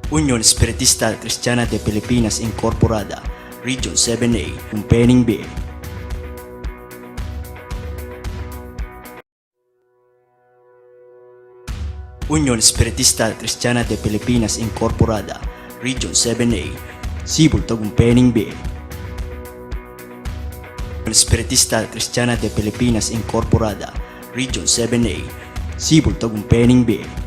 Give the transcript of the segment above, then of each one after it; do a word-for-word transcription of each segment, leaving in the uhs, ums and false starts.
Union Espiritista Cristiana de Pilipinas Incorporada, Region seven A, Tagumpay, Bengue. Union Espiritista Cristiana de Pilipinas Incorporada, Region seven A, Cebu, Tagumpay, Bengue. Union Espiritista Cristiana de Pilipinas Incorporada, Region seven A, Cebu, Tagumpay, Bengue.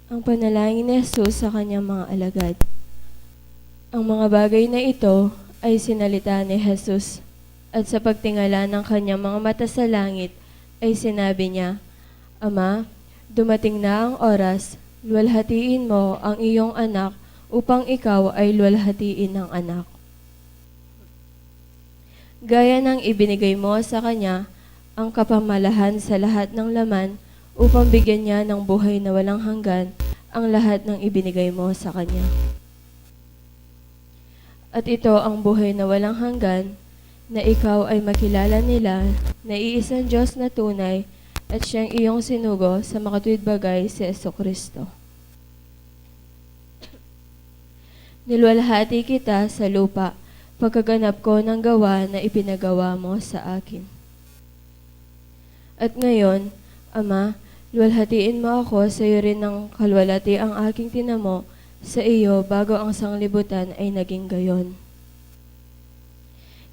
Ang panalangin ni Jesus sa kanyang mga alagad. Ang mga bagay na ito ay sinalita ni Jesus, at sa pagtingala ng kanyang mga mata sa langit, ay sinabi niya, "Ama, dumating na ang oras, luwalhatiin mo ang iyong anak upang ikaw ay luwalhatiin ng anak." Gaya ng ibinigay mo sa kanya ang kapamalahan sa lahat ng laman, upang bigyan niya ng buhay na walang hanggan ang lahat ng ibinigay mo sa kanya. At ito ang buhay na walang hanggan, na ikaw ay makilala nila, na iisang Diyos na tunay, at siyang iyong sinugo sa makatuwid bagay, si Jesucristo. Niluwalhati kita sa lupa, pagkaganap ko ng gawa na ipinagawa mo sa akin. At ngayon, Ama, luwalhatiin mo ako sa iyo rin ng kaluwalhati ang aking tinamo sa iyo bago ang sanglibutan ay naging gayon.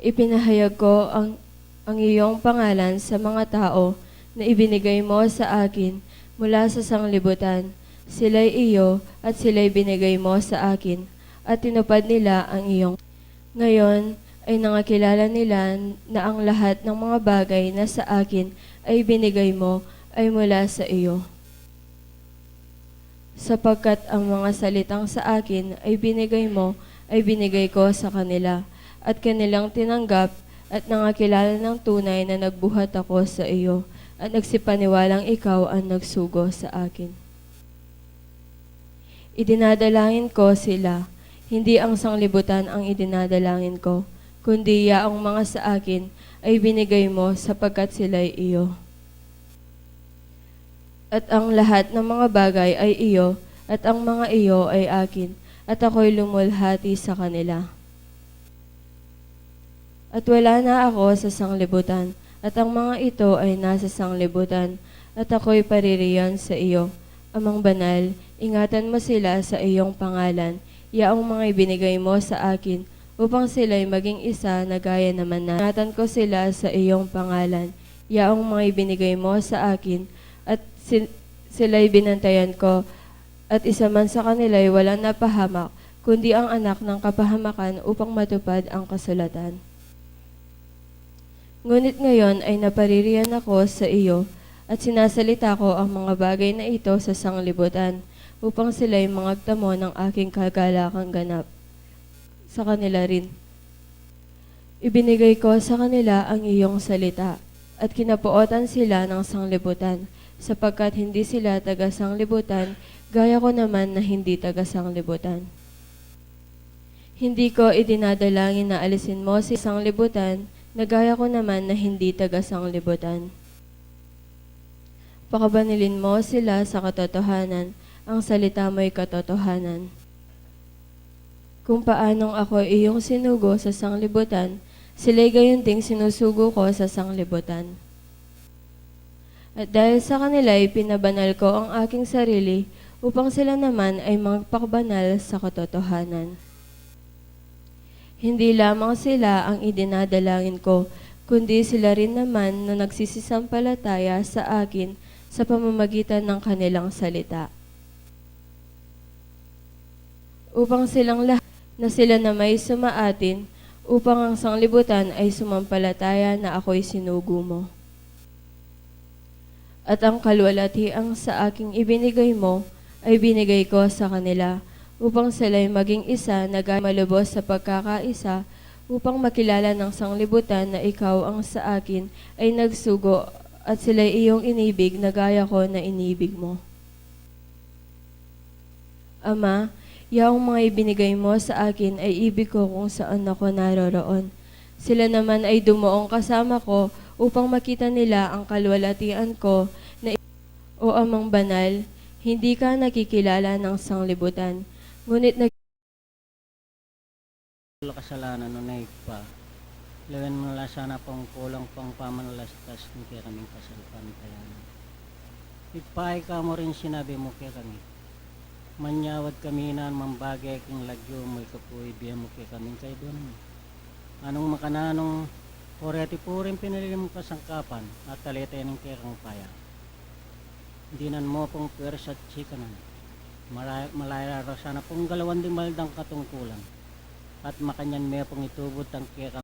Ipinahayag ko ang, ang iyong pangalan sa mga tao na ibinigay mo sa akin mula sa sanglibutan. Sila'y iyo at sila'y binigay mo sa akin, at tinupad nila ang iyong. Ngayon ay nangakilala nila na ang lahat ng mga bagay na sa akin ay binigay mo ay mula sa iyo. Sapagkat ang mga salitang sa akin ay binigay mo, ay binigay ko sa kanila, at kanilang tinanggap, at nangakilala ng tunay na nagbuhat ako sa iyo, at nagsipaniwalang ikaw ang nagsugo sa akin. Idinadalangin ko sila, hindi ang sanglibutan ang idinadalangin ko, kundi yaong mga sa akin ay binigay mo, sapagkat sila'y iyo. At ang lahat ng mga bagay ay iyo, at ang mga iyo ay akin, at ako'y lumuwalhati sa kanila. At wala na ako sa sanglibutan, at ang mga ito ay nasa sanglibutan, at ako'y paririyan sa iyo. Amang Banal, ingatan mo sila sa iyong pangalan, yaong mga ibinigay mo sa akin, upang sila'y maging isa na gaya naman na. Ingatan ko sila sa iyong pangalan, yaong mga ibinigay mo sa akin, at sil-, sila'y binantayan ko, at isa man sa kanila'y walang napahamak, kundi ang anak ng kapahamakan, upang matupad ang kasulatan. Ngunit ngayon ay napaririyan ako sa iyo, at sinasalita ko ang mga bagay na ito sa sanglibutan, upang sila'y mangagtamo ng aking kagalakang ganap sa kanila rin. Ibinigay ko sa kanila ang iyong salita, at kinapuotan sila ng sanglibutan, sapagkat hindi sila taga-sanglibutan, gaya ko naman na hindi taga-sanglibutan. Hindi ko idinadalangin na alisin mo si sanglibutan, na gaya ko naman na hindi taga-sanglibutan. Pakabanalin mo sila sa katotohanan, ang salita mo'y katotohanan. Kung paanong ako iyong sinugo sa sanglibutan, sila'y gayon ding sinusugo ko sa sanglibutan. At dahil sa kanila, ipinabanal ko ang aking sarili, upang sila naman ay magpakabanal sa katotohanan. Hindi lamang sila ang idinadalangin ko, kundi sila rin naman na nagsisisampalataya sa akin sa pamamagitan ng kanilang salita. Upang silang lahat na sila na may sumaatin, upang ang sanglibutan ay sumampalataya na ako'y sinugo mo. At ang kaluwalhatian sa aking ibinigay mo ay binigay ko sa kanila, upang sila'y maging isa na gaya malubos sa pagkakaisa, upang makilala ng sanglibutan na ikaw ang sa akin ay nagsugo, at sila'y iyong inibig na gaya ko na inibig mo. Ama, yaong mga ibinigay mo sa akin ay ibig ko kung saan ako naroroon. Sila naman ay dumuong kasama ko upang makita nila ang kaluwalhatian ko na i-, O Amang Banal, hindi ka nakikilala ng sanglibutan, ngunit nag- Kasalanan, nune Ibpa, lawen mo na la sana pung kulang pang pamanalastas king kekaming kasalpantayanan. Ibpa, ika mu rin sinabi mu kekami, manyawad kami nung anumang bage king lagyu mu, ika pu ibie mu kekaming kayduan mu. Anung makananu, o reti pu ring pinili mung kasangkapan, at talete ning kekang paya. Dinan mu pung puwersa at sikanan. Malaya, malaya la ro sana pung galawan ding malandang katungkulan. At makanyan me pung itubud tang keka.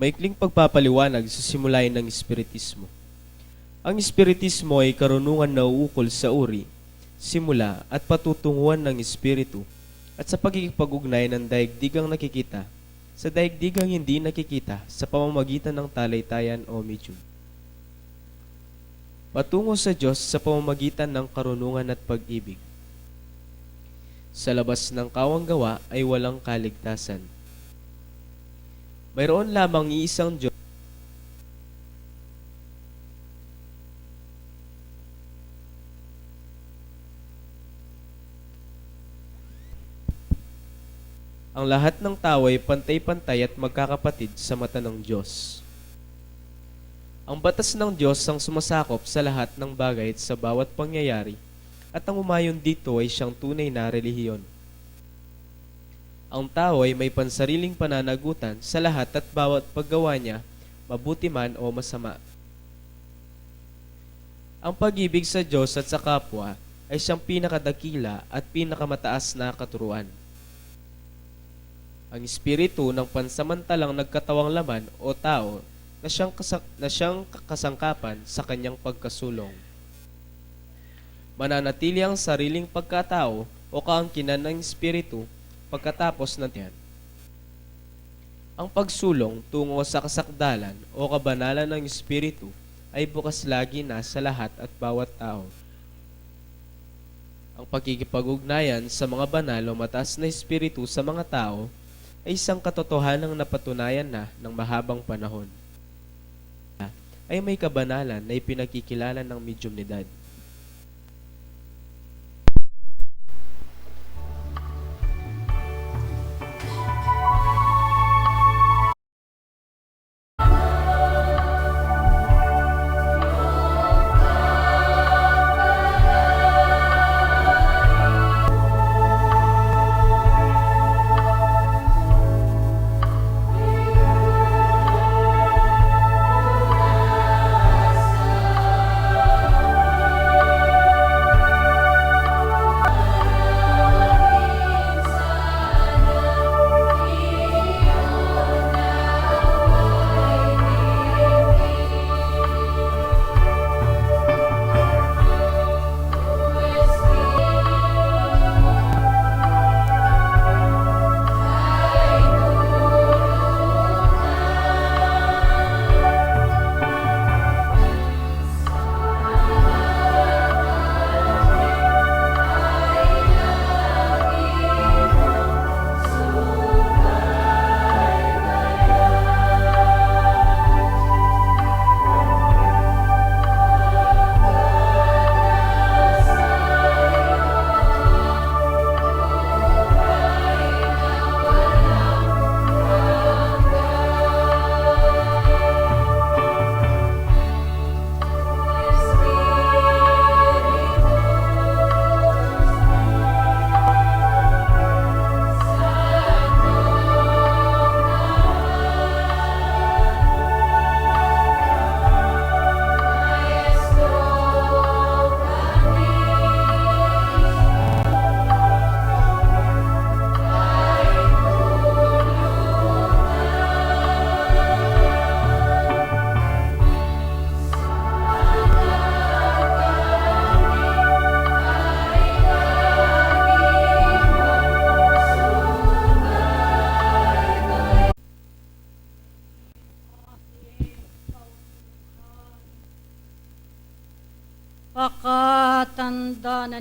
Maikling pagpapaliwanag sa simulayan ng Espiritismo. Ang Espiritismo ay karunungan na uukol sa uri, simula, at patutunguhan ng Espiritu, at sa pakikipag-ugnayan ng daigdigang nakikita sa daigdigang hindi nakikita sa pamamagitan ng talitayan o medium. Patungo sa Diyos sa pamamagitan ng karunungan at pag-ibig. Sa labas ng kawang gawa ay walang kaligtasan. Mayroon lamang iisang Diyos. Ang lahat ng tao ay pantay-pantay at magkakapatid sa mata ng Diyos. Ang batas ng Diyos ang sumasakop sa lahat ng bagay at sa bawat pangyayari, at ang umayon dito ay siyang tunay na relihiyon. Ang tao ay may pansariling pananagutan sa lahat at bawat paggawa niya, mabuti man o masama. Ang pag-ibig sa Diyos at sa kapwa ay siyang pinakadakila at pinakamataas na katuruan. Ang espiritu ng pansamantalang nagkatawang laman o tao na siyang kasa-, na siyang kasangkapan sa kanyang pagkasulong. Mananatili ang sariling pagkatao o kaangkinan ng espiritu pagkatapos ng tiyan. Ang pagsulong tungo sa kasakdalan o kabanalan ng espiritu ay bukas lagi na sa lahat at bawat tao. Ang pakikipag-ugnayan sa mga banal o mataas na espiritu sa mga tao ay isang katotohanang napatunayan na ng mahabang panahon. Ay may kabanalan na ipinakikilala ng mediumnidad.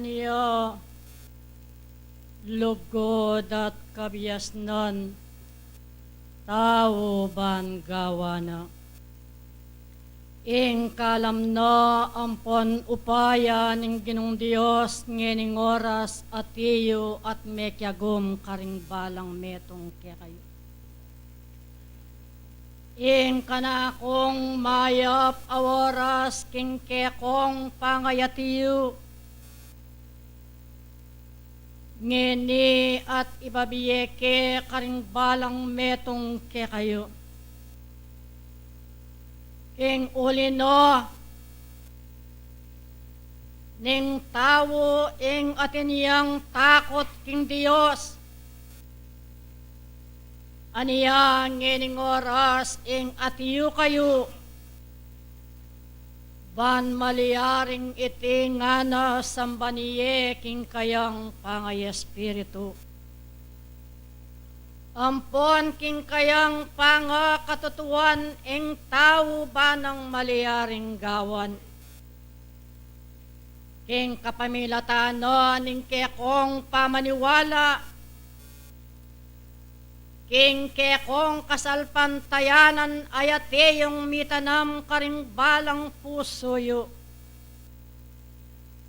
Nia lugud at kabiasnan, tau ban gawan na. Ing kalam na ampon upaya ning Ginung Dios ngening oras, atiu at mekiagum karing balang metung kekayu. Ing kanakung mayap a oras king kekong pangayat yu ngeni at ibabie ke karing balang metung kekayu. King uli no, ning tau ing atin yang takut king Dios, ania ngening oras ing atiu kayu ban malyaring iti ngana samban ye king kayang pangayespiritu ampon king kayang pangakatutuan ing tau ban nang malyaring gawan. King kapamilatan no ning kekong pamaniwala king kekong kasalpantayanan a atiu yung mitanam karing balang pusu yu,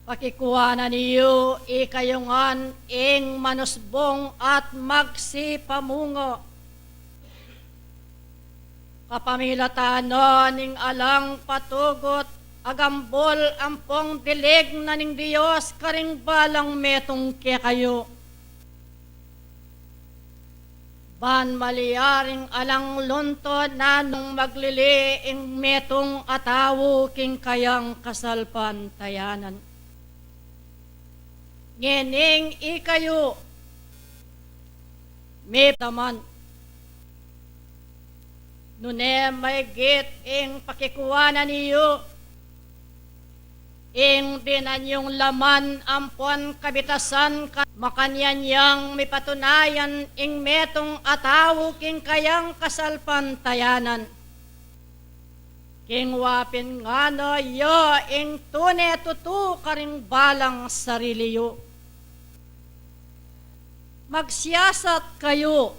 pakikuanan yu ikayu ngan ing manusbung at magsipamunga kapamilatan no ning alang patugut a gambul ampong dilig na ning Dios karing balang metung kekayu ban malyaring alang lunto nanung maglili ing metung a tau king kayang kasalpantayanan. Ngening ikayu mitaman, nune maygit ing pakikuanan yu ing dinan yung laman ampon kabitasan ka, makanyan yang mipatunayan ing metung a tau king kayang kasalpantayanan. King wapin ngana ya ing tune tutu karing balang sarili yu. Magsiyasat kayu,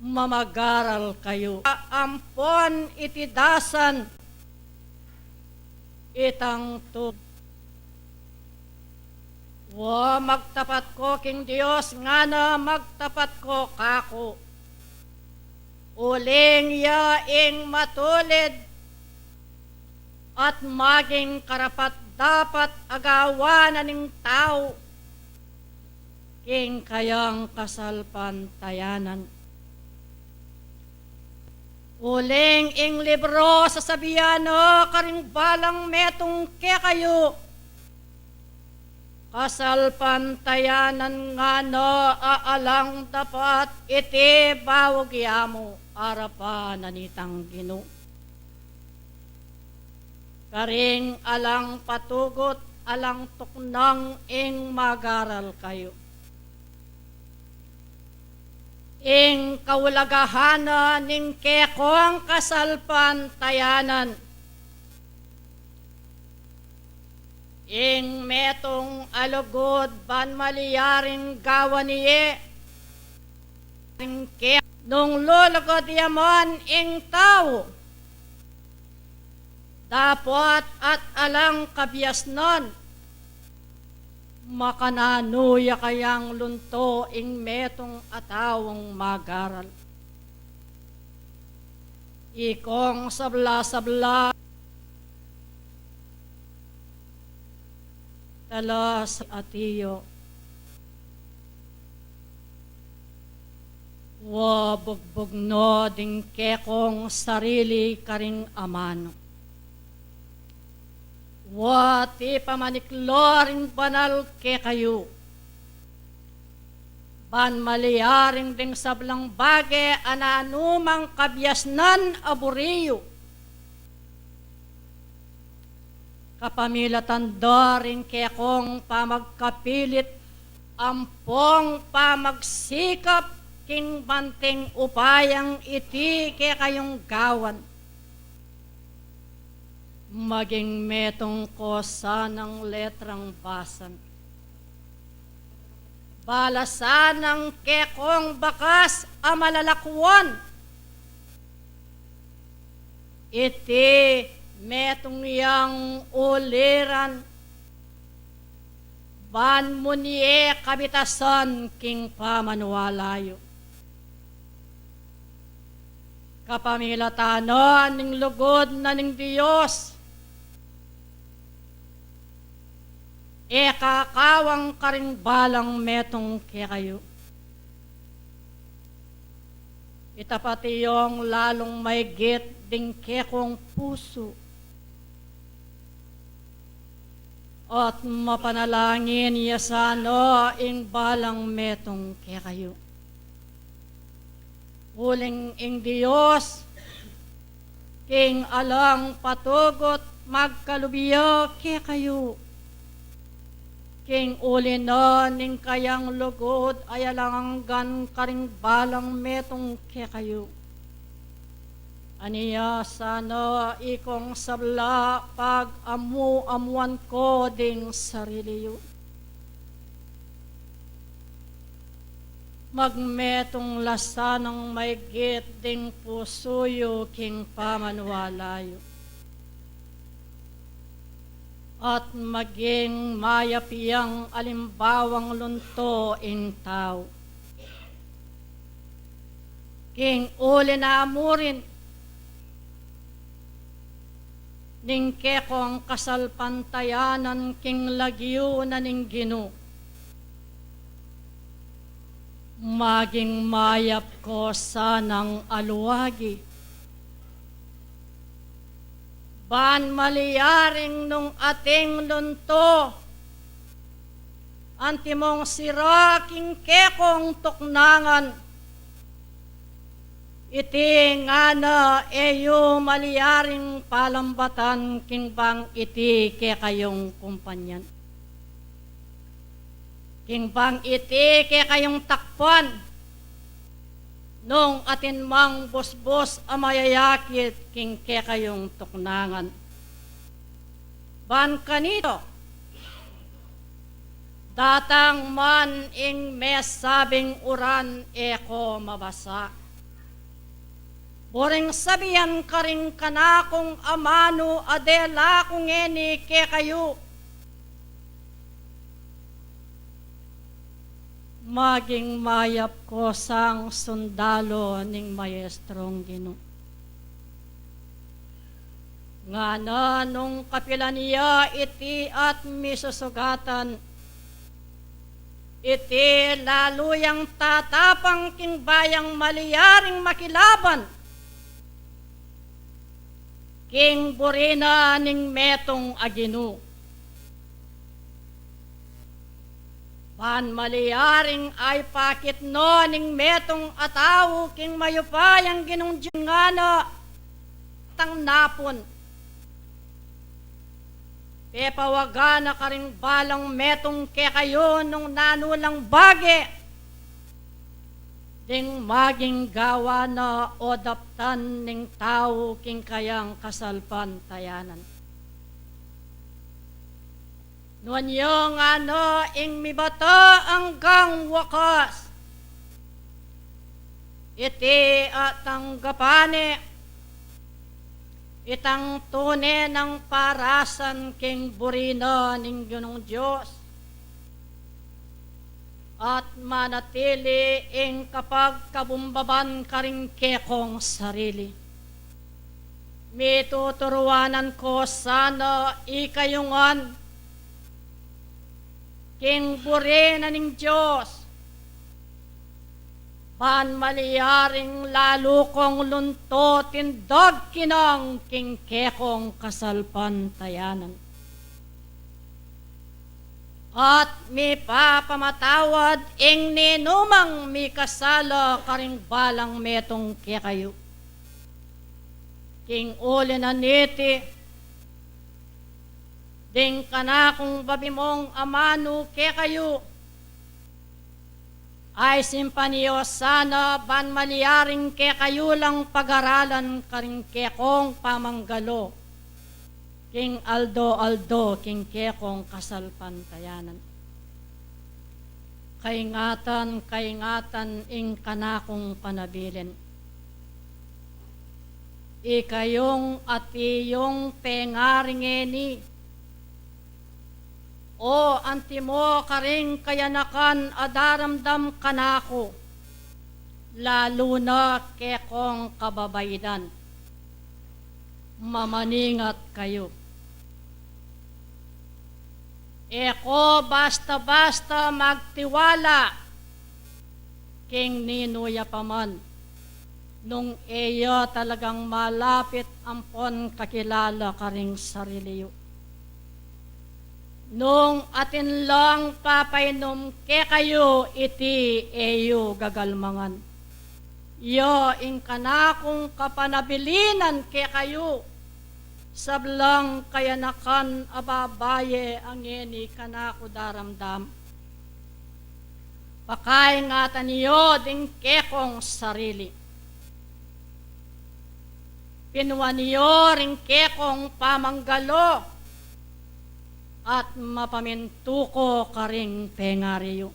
mamagaral kayu, ampon iti dasan itang tu. Wa, magtapat ko king Dios, ngana magtapat ko kaku. Uling ya ing matulid at maging karapat-dapat a gawan na ning tau king kayang kasalpantayanan. Uling ing libro sasabian na karing balang metung kekayu, kasalpantayanan ngana a alang dapat iti baug ya mu arapan na nitang Ginu. Karing alang patugut, alang tuknang ing magaral kayu. Ing kaulagahan na ning kekong kasalpantayanan. Ing metung a lugud ban malyaring gawan ye ing ke nung lulugud ya man ing tau. Dapot at alang kabiasnan, makananu ya kayang lunto ing metung a taung magaral? Ikong sabla-sabla, talas atiyo. Wa, bugbug no ding kekong sarili karing amanu. Wa, ti pamaniklo ring banal kekayu ban malyaring ding sablang bage a nanumang kabiasnan a buri yu. Kapamilatan da ring kekong pamagkapilit ampong pamagsikap king banting upayang iti kekayung gawan. Maging metung ko sanang letrang basan, balasan ing kekong bakas a malalakuan. Iti metung yang uliran, ban mu ne kabitasan king pamaniwala yu. Kapamilatan na ning lugud na ning Dios, e kakawang karing balang metung kekayu. Itapat yung lalung maigit ding kekong pusu. At mapanalangin ya sana ing balang metung kekayu. Uling ing Dios, king alang patugut magkalub ya kekayu. King uli na ning kayang lugud a alang angga karing balang metung kekayu. Ania sana ikong sabla pag-amu-amuan ko ding sarili yu. Magmetung la sanang maigit ding pusu yu king pamaniwala yu. At maging mayap yang alimbawang lunto ing tau. King uli na mu rin ning kekong kasalpantayanan king lagyu na ning Ginu. Maging mayap ko sanang aluagi. Ban malyaring nung ating lunto, antimong sira king kekong tuknangan, iti ngana e yu malyaring palambatan king bang iti kekayung kumpanyan. King bang iti kekayung takpan, nung atin mang busbus a mayayakit king kekayung tuknangan. Ban kanito, datang man ing mesabing uran e ko mabasa. Buring sabian karing kanakung amanu a dela ku ngeni kekayu. Maging mayap ko sang sundalo ning Maestrong Ginu. Ngana nung kapilan ya iti at misusugatan, iti lalu yang tatapang king bayang malyaring makilaban king buri na ning metung a Ginu. Ban malyaring aipakit no ning metung a tau king mayupayang Ginung Dios ngana, tang napun. Pepawagan na karing balang metung kekayu nung nanu lang bage ding maging gawa na o daptan ning tau king kayang kasalpantayanan. Nuan ya ngana ing mibata anggang wakas, iti a tanggapan ne itang tune nang parasan king buri na ning Ginung Dios, at manatili ing kapagkabumbaban karing kekong sarili. Mituturuanan ko sana ikayu ngan king buri na ning Dios, ban malyaring lalu kong lunto tindag kinang king kekong kasalpantayanan. At mipapamatawad ing ninumang mikasala karing balang metung kekayu. King uli na niti, ding kanakung babimung amanu kekayu, ay simpan yu sana ban malyaring kekayu lang pagaralan karing kekong pamanggalo king aldo-aldo king kekong kasalpantayanan. Kaingatan, kaingatan ing kanakung panabilin. Ikayung atiu pengari ngeni, o antimo karing kayanakan a daramdam kanaku, lalu na kekong kababaidan, mamaningat kayu. E ko basta-basta magtiwala king ninu ya pa man, nung e ya talagang malapit ampon kakilala karing sarili yu. Nung atin lang papainum kekayu iti e yu gagalmangan. Ya ing kanakung kapanabilinan kekayu, sablang kayanakan a babaye a ngeni kanaku daramdam. Pakaingatan yu ding kekong sarili. Pinuan yu ring kekong pamanggalo at mapamintu ko karing pengari yu.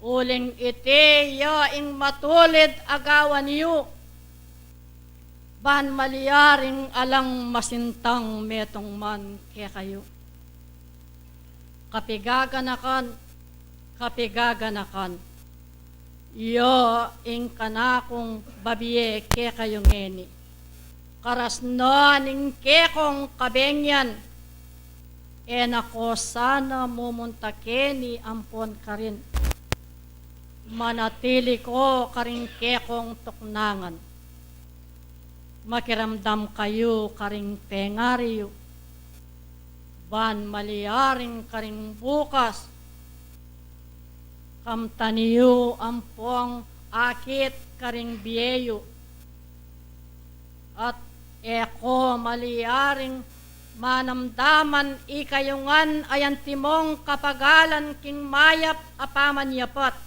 Uling iti ya ing matulid a gawan yu, ban malyaring alang masintang metung man kekayu. Kapigaganakan, kapigaganakan, ya ing kanakung babie kekayu ngeni, karas na ning kekong kabengyan, e na ko sana mumunta keni ampon karin. Manatili ko karing kekong tuknangan. Makiramdam kayu karing pengari yu, ban malyaring karing bukas, kamtan yu ampong akit karing bie yu. At e ko malyaring manamdaman ikayu ngan a antimong kapagalan king mayap a pamanyapat.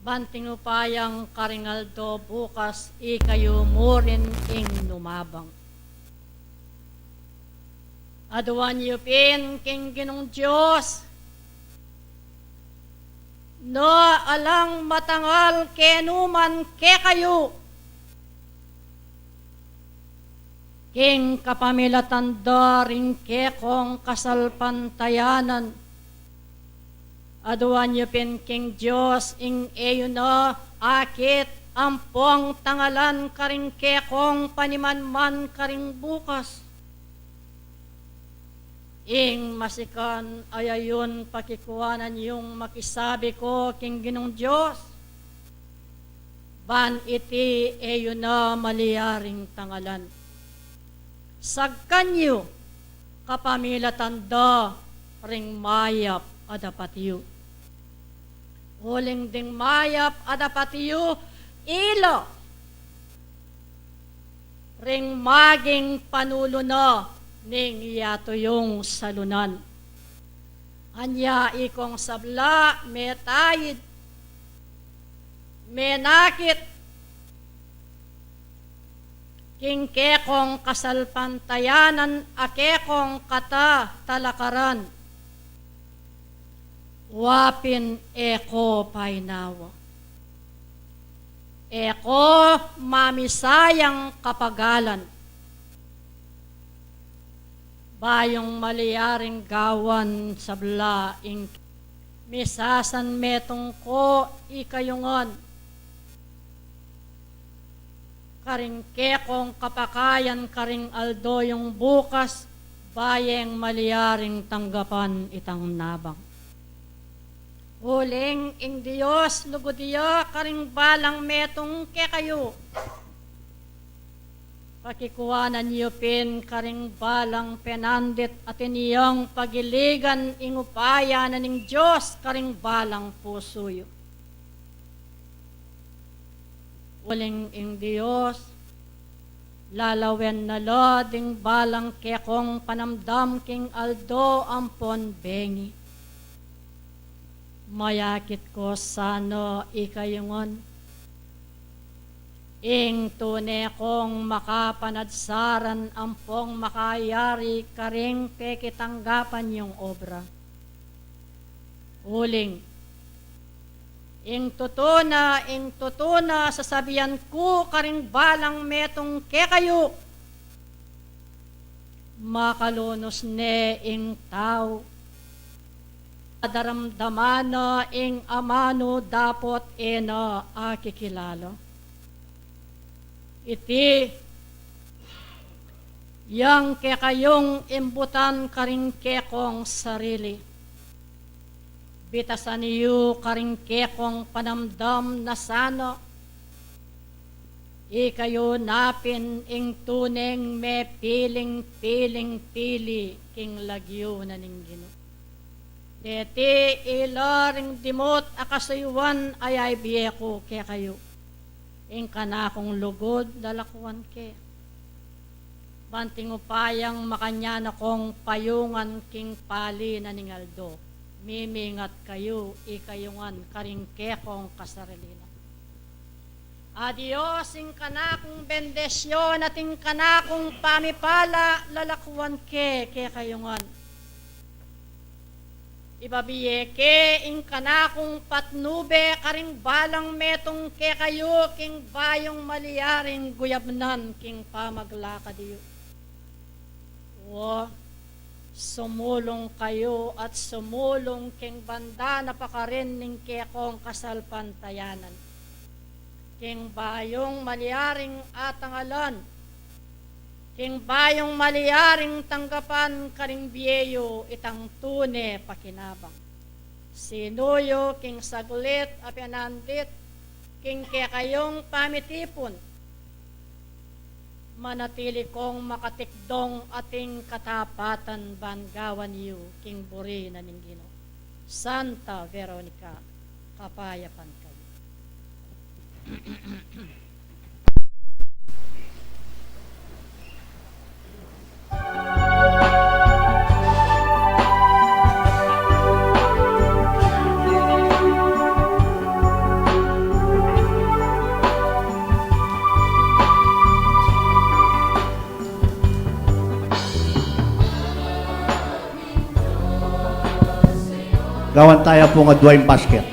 Ban tinupayang karing aldo bukas ikayu murin ing numabang. Aduan yu pin king Ginung Dios, na alang matangal kenu man kekayu, king kapamilatan da ring kekong kasalpantayanan. Aduan yu pin king Dios ing e yu na akit ampong tangalan karing kekong panimanman karing bukas. Ing masikan a yayun pakikuanan yung makisabi ko king Ginung Dios, ban iti e yu na malyaring tangalan. Sagkan yu kapamilatan da ring mayap a dapat yu. Uling ding mayap a dapat yu, ila ring maging panulu na ning yatu yung salunan. Anya ikong sabla, metayid, menakit king kekong kasalpantayanan a kekong katatalakaran. Wa pin e ko painawa. E ko mamisayang kapagalan. Bayung malyaring gawan sabla ing misasan metung ko ikayu ngan. Karing kekong kapakayan karing aldo yung bukas, bayung malyaring tanggapan itang nabang. Uling ing Dios lugud ya karing balang metung kekayu. Pakikuanan yu pin karing balang penandit atin yang pagiligan ing upaya na ning Dios karing balang pusu yu. Uling ing Dios, lalawen na la ding balang kekong panamdam king aldo ampon bengi. Mayakit ko sana ikayu ngan. Ing tune kong makapanadsaran ampong makayari karing pekitanggapan yung obra. Uling, ing tutu na, ing tutu na, sasabian ku karing balang metung kekayu, makalunus ne ing tau, daramdaman na ing amanu dapot e na akikilala. Iti, yang kekayung imbutan karing kekong sarili, bitasan yu karing kekong panamdam na sana ikayu na pin ing tuneng mepiling-piling pili king lagyu na ning Ginu. Deti ila ring dimut a kasuyuan a ibie ku kekayu, ing kanakung lugud lalakuan ke. Ban king upayang makanyan na kong payungan king pali na ning aldo, mimingat kayu, ikayu ngan karing kekong kasarili na. A Dios, ing kanakung bendisyon at ing kanakung pamipala lalakuan ke kekayu ngan. Ibabie ke ing kanakung patnube karing balang metung kekayu king bayung malyaring guyabnan king pamaglakad yu. O, sumulung kayu at sumulung king banda na pakarin ning kekong kasalpantayanan, king bayung malyaring atangalan, king bayung malyaring tanggapan karing bie yu itang tune pakinabang. Sinuyu king saglit a pianandit king kekayung pamitipun, manatili kong makatikdong ating katapatan ban gawan yu king buri na ning Ginu. Santa Veronica, kapayapan kayu. Gawan taya pung adua ing basket.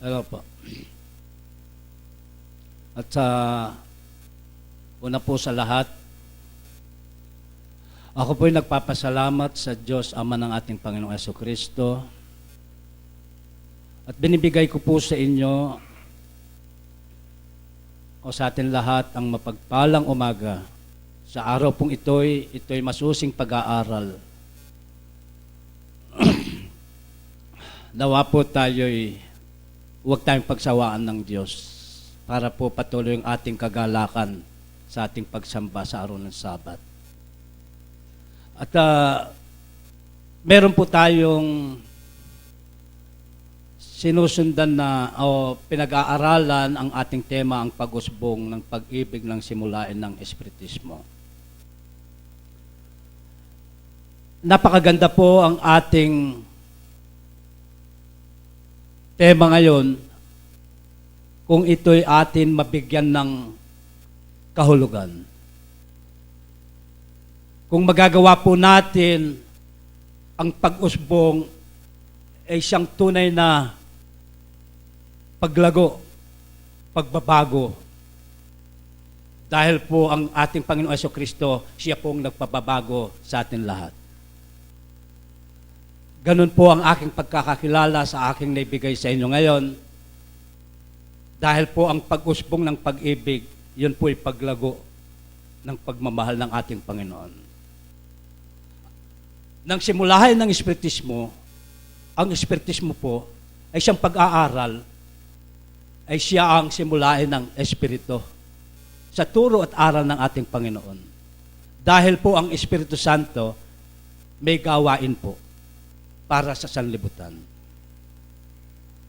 Hello po. At sa una po sa lahat, ako po'y nagpapasalamat sa Diyos Ama ng ating Panginoong Yesu Kristo at binibigay ko po sa inyo o sa atin lahat ang mapagpalang umaga. Sa araw pong ito'y, ito'y masusing pag-aaral. Nawa po tayo'y huwag tayong pagsawaan ng Diyos para po patuloy ang ating kagalakan sa ating pagsamba sa araw ng Sabat. At ah, meron po tayong sinusundan na o pinag-aaralan ang ating tema, ang pag-usbong ng pag-ibig ng simulain ng Espiritismo. Napakaganda po ang ating tema ngayon kung ito'y atin mabigyan ng kahulugan. Kung magagawa po natin ang pag-usbong ay siyang tunay na paglago, pagbabago. Dahil po ang ating Panginoong Yesu Kristo, siya pong nagpababago sa atin lahat. Ganun po ang aking pagkakakilala sa aking naibigay sa inyo ngayon. Dahil po ang pag-usbong ng pag-ibig, yun po'y paglago ng pagmamahal ng ating Panginoon. Nang simulain ng Espiritismo, ang Espiritismo po ay siyang pag-aaral, ay siya ang simulain ng Espiritu sa turo at aral ng ating Panginoon. Dahil po ang Espiritu Santo may gawain po para sa sanlibutan.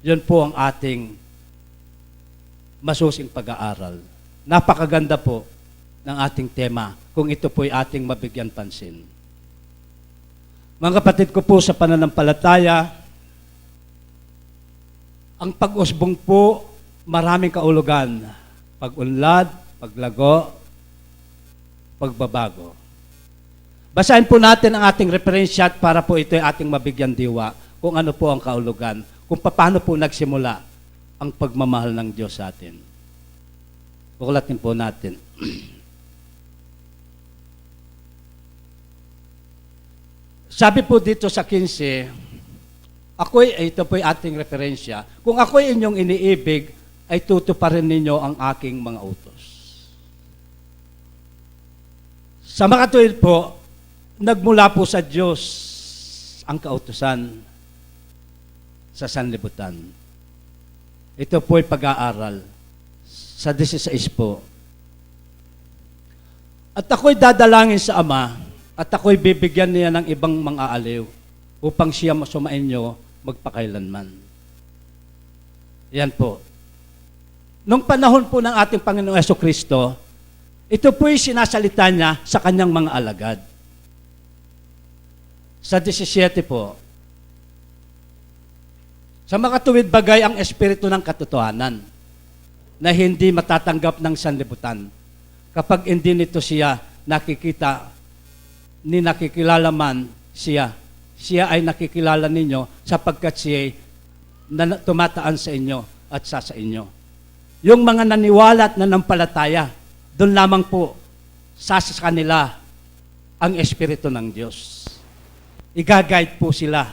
Yun po ang ating masusing pag-aaral. Napakaganda po ng ating tema kung ito po'y ating mabigyan pansin. Mga kapatid ko po sa pananampalataya, ang pag-usbong po, maraming kaulugan. Pag-unlad, paglago, pagbabago. Basahin po natin ang ating referensya at para po ito'y ating mabigyan diwa kung ano po ang kaulugan, kung paano po nagsimula ang pagmamahal ng Diyos sa atin. Buklatin po natin. Sabi po dito sa kinse, ako'y, ito po'y ating referensya, "Kung ako'y inyong iniibig, ay tutuparin ninyo ang aking mga utos." Sa makatuwid po, nagmula po sa Diyos ang kautusan sa sanlibutan. Ito po'y pag-aaral sa disisais po. "At ako'y dadalangin sa Ama, at ako'y bibigyan niya ng ibang mga aliw upang siya sumainyo magpakailanman." Yan po. Nung panahon po ng ating Panginoong Yesu Kristo, ito po'y sinasalita niya sa kanyang mga alagad. Sa disisiete po, "Sa makatuwid bagay ang Espiritu ng katotohanan na hindi matatanggap ng sanlibutan kapag hindi nito siya nakikita ni nakikilala man siya. Siya ay nakikilala ninyo sapagkat siya'y na, tumataan sa inyo at sa, sa inyo." Yung mga naniwala at nanampalataya, doon lamang po sasa sa kanila ang Espiritu ng Diyos. Iga-guide po sila.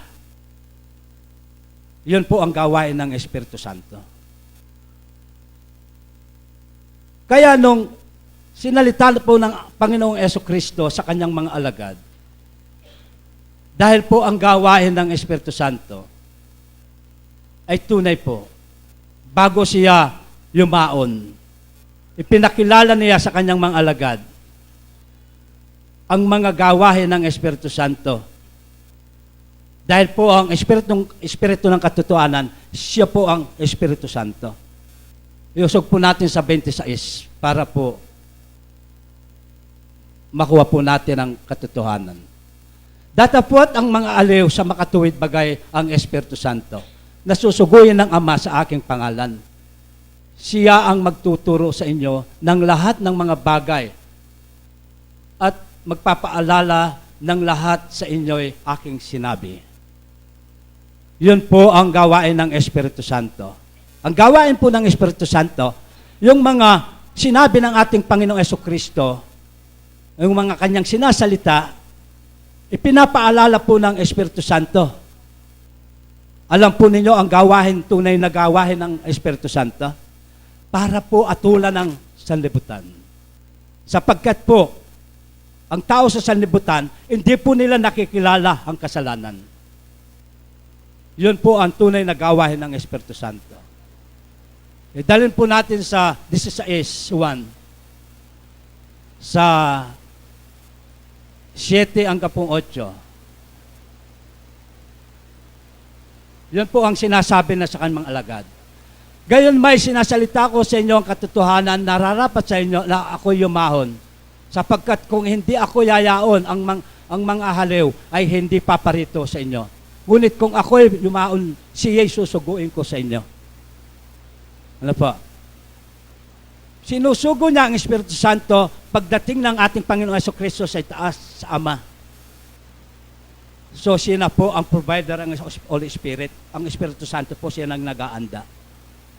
Yun po ang gawain ng Espiritu Santo. Kaya nung sinalita na po ng Panginoong Yesu Kristo sa kanyang mga alagad, dahil po ang gawain ng Espiritu Santo ay tunay po, bago siya yumaon, ipinakilala niya sa kanyang mga alagad ang mga gawain ng Espiritu Santo. Dahil po ang Espiritu, Espiritu ng katotohanan, siya po ang Espiritu Santo. Iusog po natin sa twenty-six para po makuha po natin ang katotohanan. "Datapwat ang mga aliw sa makatuwid bagay ang Espiritu Santo, na susuguin ng Ama sa aking pangalan. Siya ang magtuturo sa inyo ng lahat ng mga bagay at magpapaalala ng lahat sa inyo'y aking sinabi." Yun po ang gawain ng Espiritu Santo. Ang gawain po ng Espiritu Santo, yung mga sinabi ng ating Panginoong Jesucristo, yung mga kanyang sinasalita, ipinapaalala po ng Espiritu Santo. Alam po ninyo ang gawain, tunay na gawain ng Espiritu Santo? Para po atulan ang sanlibutan. Sapagkat po, ang tao sa sanlibutan, hindi po nila nakikilala ang kasalanan. Yun po ang tunay na gawain ng Espiritu Santo. Idalin po natin sa disisais one, sa siyete hanggang pong otso. Yun po ang sinasabi na sa kanyang alagad. Gayon may sinasalita ko sa inyo ang katotohanan, nararapat sa inyo na ako'y yumahon. Sapagkat kung hindi ako yayaon, ang, mang, ang mga haliw ay hindi paparito sa inyo. Ngunit kung ako'y yumaon, siya'y susuguin ko sa inyo. Ano po? Sinusugo niya ang Espiritu Santo pagdating ng ating Panginoong Jesucristo sa itaas, sa Ama. So, siya na po ang provider, ang Holy Spirit. Ang Espiritu Santo po, siya nang nag-aanda.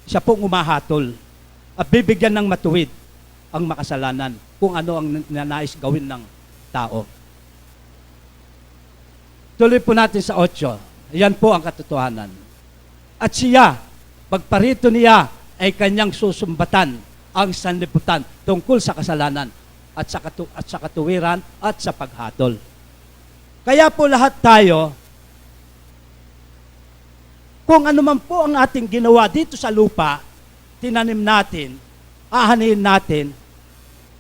Siya pong umahatol at bibigyan ng matuwid ang makasalanan kung ano ang nanais gawin ng tao. Tuloy po natin sa otso. Yan po ang katotohanan. At siya, pagparito niya, ay kanyang susumbatan ang sanlibutan tungkol sa kasalanan at sa katu-, at sa katuwiran at sa paghatol. Kaya po lahat tayo, kung ano man po ang ating ginawa dito sa lupa, tinanim natin, ahaniin natin,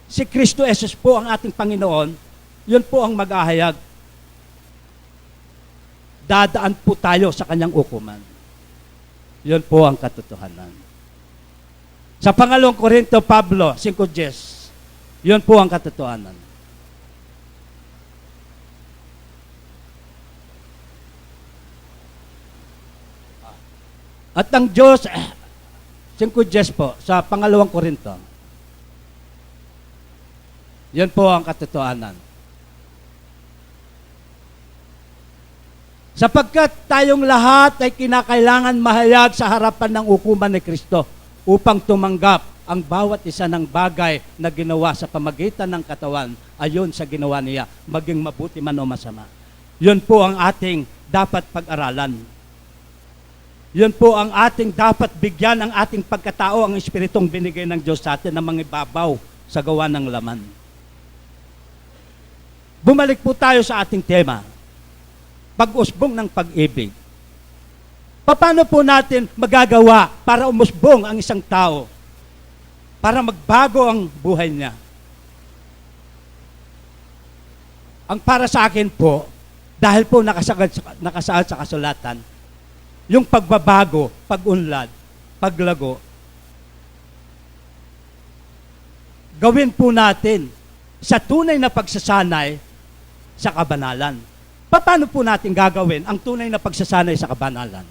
si Kristo Jesus po ang ating Panginoon, yun po ang mag-ahayag. Dadaan po tayo sa kanyang hukuman. Yun po ang katotohanan. Sa pangalawang Korinto, Pablo, singko dyes, yun po ang katotohanan. At ang Diyos, singko dyes po, sa pangalawang Korinto, yun po ang katotohanan. Sapagkat tayong lahat ay kinakailangan mahayag sa harapan ng hukuman ni Kristo upang tumanggap ang bawat isa ng bagay na ginawa sa pamagitan ng katawan ayon sa ginawa niya, maging mabuti man o masama. Yun po ang ating dapat pag-aralan. Yun po ang ating dapat bigyan, ang ating pagkatao, ang espiritong binigay ng Diyos sa atin na mangibabaw sa gawa ng laman. Bumalik po tayo sa ating tema, pag-usbong ng pag-ibig. Paano po natin magagawa para umusbong ang isang tao, para magbago ang buhay niya? Ang para sa akin po, dahil po nakasagad sa, nakasaad sa kasulatan, yung pagbabago, pag-unlad, paglago, gawin po natin sa tunay na pagsasanay sa kabanalan. Paano po natin gagawin ang tunay na pagsasanay sa kabanalan?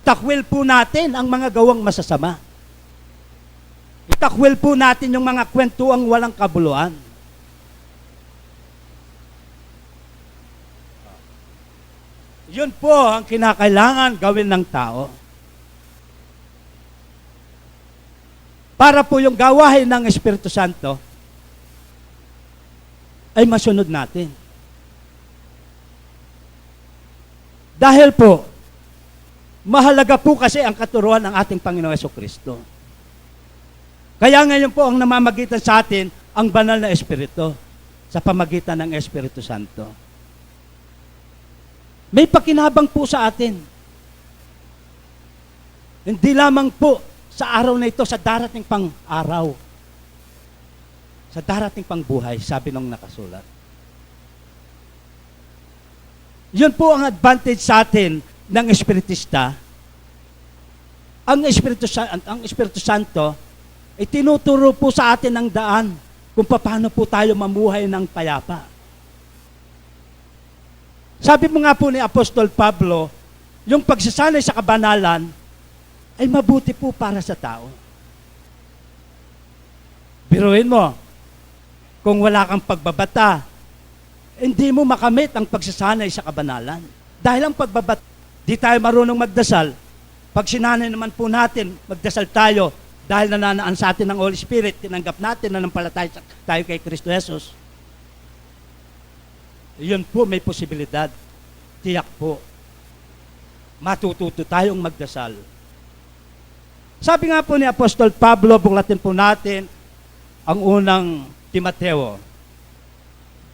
Takwil po natin ang mga gawang masasama. Itakwil po natin yung mga kwentuang walang kabuluhan. Yun po ang kinakailangan gawin ng tao. Para po yung gawain ng Espiritu Santo ay masunod natin. Dahil po, mahalaga po kasi ang katuruan ng ating Panginoong Jesucristo. Kaya ngayon po ang namamagitan sa atin ang banal na Espiritu sa pamagitan ng Espiritu Santo. May pakinabang po sa atin. Hindi lamang po sa araw na ito, sa darating pang araw. Sa darating pang buhay, sabi nung nakasulat. Yun po ang advantage sa atin ng Espiritista. Ang Espiritu Sa-, ang Espiritu Santo, itinuturo po sa atin ang daan kung paano po tayo mamuhay ng payapa. Sabi mo nga po ni Apostol Pablo, yung pagsasanay sa kabanalan ay mabuti po para sa tao. Biruin mo, kung wala kang pagbabata, hindi mo makamit ang pagsasanay sa kabanalan. Dahil ang pagbabat-, di tayo marunong magdasal, Pag sinanay naman po natin, magdasal tayo dahil nananaan sa atin ng Holy Spirit, tinanggap natin, nanampalataya sa-, tayo kay Kristo Jesus. Yun po, may posibilidad. Tiyak po. Matututo tayong magdasal. Sabi nga po ni Apostol Pablo, buklatin po natin ang unang Timoteo.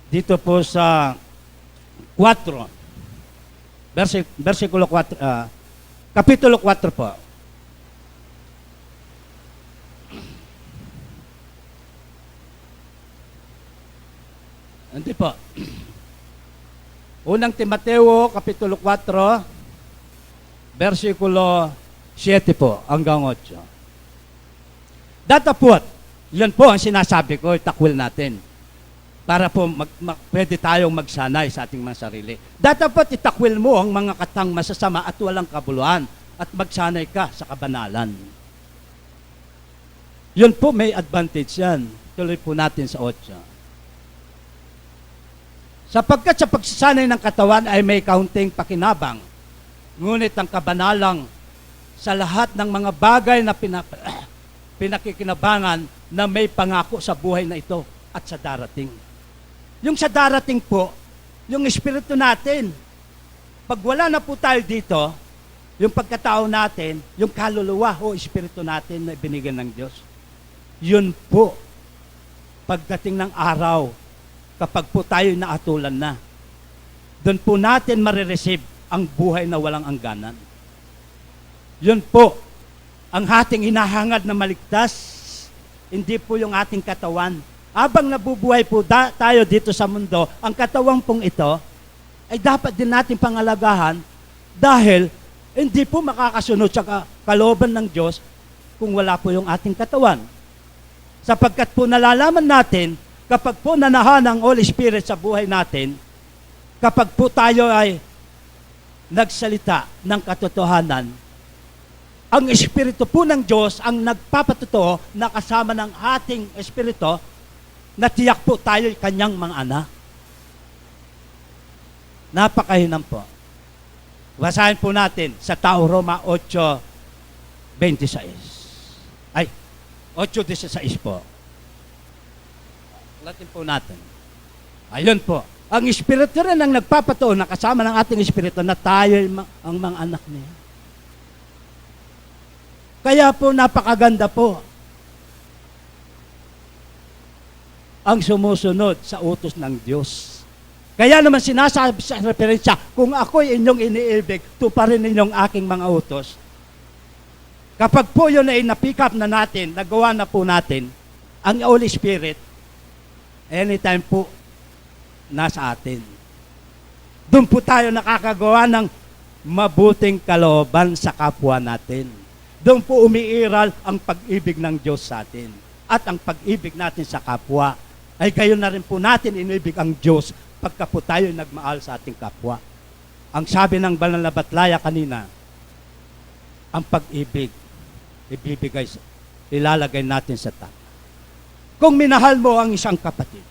Dito po sa kwatro, bersi-, bersikulo kwatro, ah, kapitulo kwatro po. Hindi po. Unang Timoteo, kapitulo kwatro, bersikulo siyete po hanggang otso. Datapot, yun po ang sinasabi ko, itakwil natin. Para po mag-, mag-, pwede tayong magsanay sa ating mga sarili. Datapot itakwil mo ang mga katang masasama at walang kabuluhan at magsanay ka sa kabanalan. Yun po, may advantage yan. Tuloy po natin sa otso. Sapagkat sa pagsasanay ng katawan ay may kaunting pakinabang, ngunit ang kabanalang sa lahat ng mga bagay na pina-, pinakikinabangan na may pangako sa buhay na ito at sa darating. Yung sa darating po, yung espiritu natin, pag wala na po tayo dito, yung pagkatao natin, yung kaluluwa o espiritu natin na ibinigay ng Diyos, yun po, pagdating ng araw, kapag po tayo naatulan na, doon po natin marireceive ang buhay na walang hangganan. Yun po, ang ating hinahangad na maligtas, hindi po yung ating katawan. Habang nabubuhay po da-, tayo dito sa mundo, ang katawan pong ito ay dapat din natin pangalagahan dahil hindi po makakasunod sa ka-, kalooban ng Diyos kung wala po yung ating katawan. Sapagkat po nalalaman natin, kapag po nanahan ang Holy Spirit sa buhay natin, kapag po tayo ay nagsalita ng katotohanan, ang Espiritu po ng Diyos ang nagpapatotoo na kasama ng ating espiritu na tiyak po tayo'y kanyang mga anak. Napakahinam po. Basahin po natin sa Tao Roma otso veintiseis. Ay, otso dieciséis po. Latin po natin. Ayun po. Ang Espiritu rin ang nagpapatuon na kasama ng ating Espiritu na tayo'y ma-, ang mga anak niya. Kaya po, napakaganda po ang sumusunod sa utos ng Diyos. Kaya naman sinasabi sa referensya, "Kung ako'y inyong iniibig, tuparin ninyong aking mga utos." Kapag po yun ay na-pick up na natin, nagawa na po natin, ang Holy Spirit, anytime po, nasa atin. Doon po tayo nakakagawa ng mabuting kalooban sa kapwa natin. Doon po umiiral ang pag-ibig ng Diyos sa atin at ang pag-ibig natin sa kapwa. Ay gayon na rin po natin inibig ang Diyos pagka po tayo nagmahal sa ating kapwa. Ang sabi ng banal na batlaya kanina, ang pag-ibig, ibibigay sa, ilalagay natin sa tama. Kung minahal mo ang isang kapatid,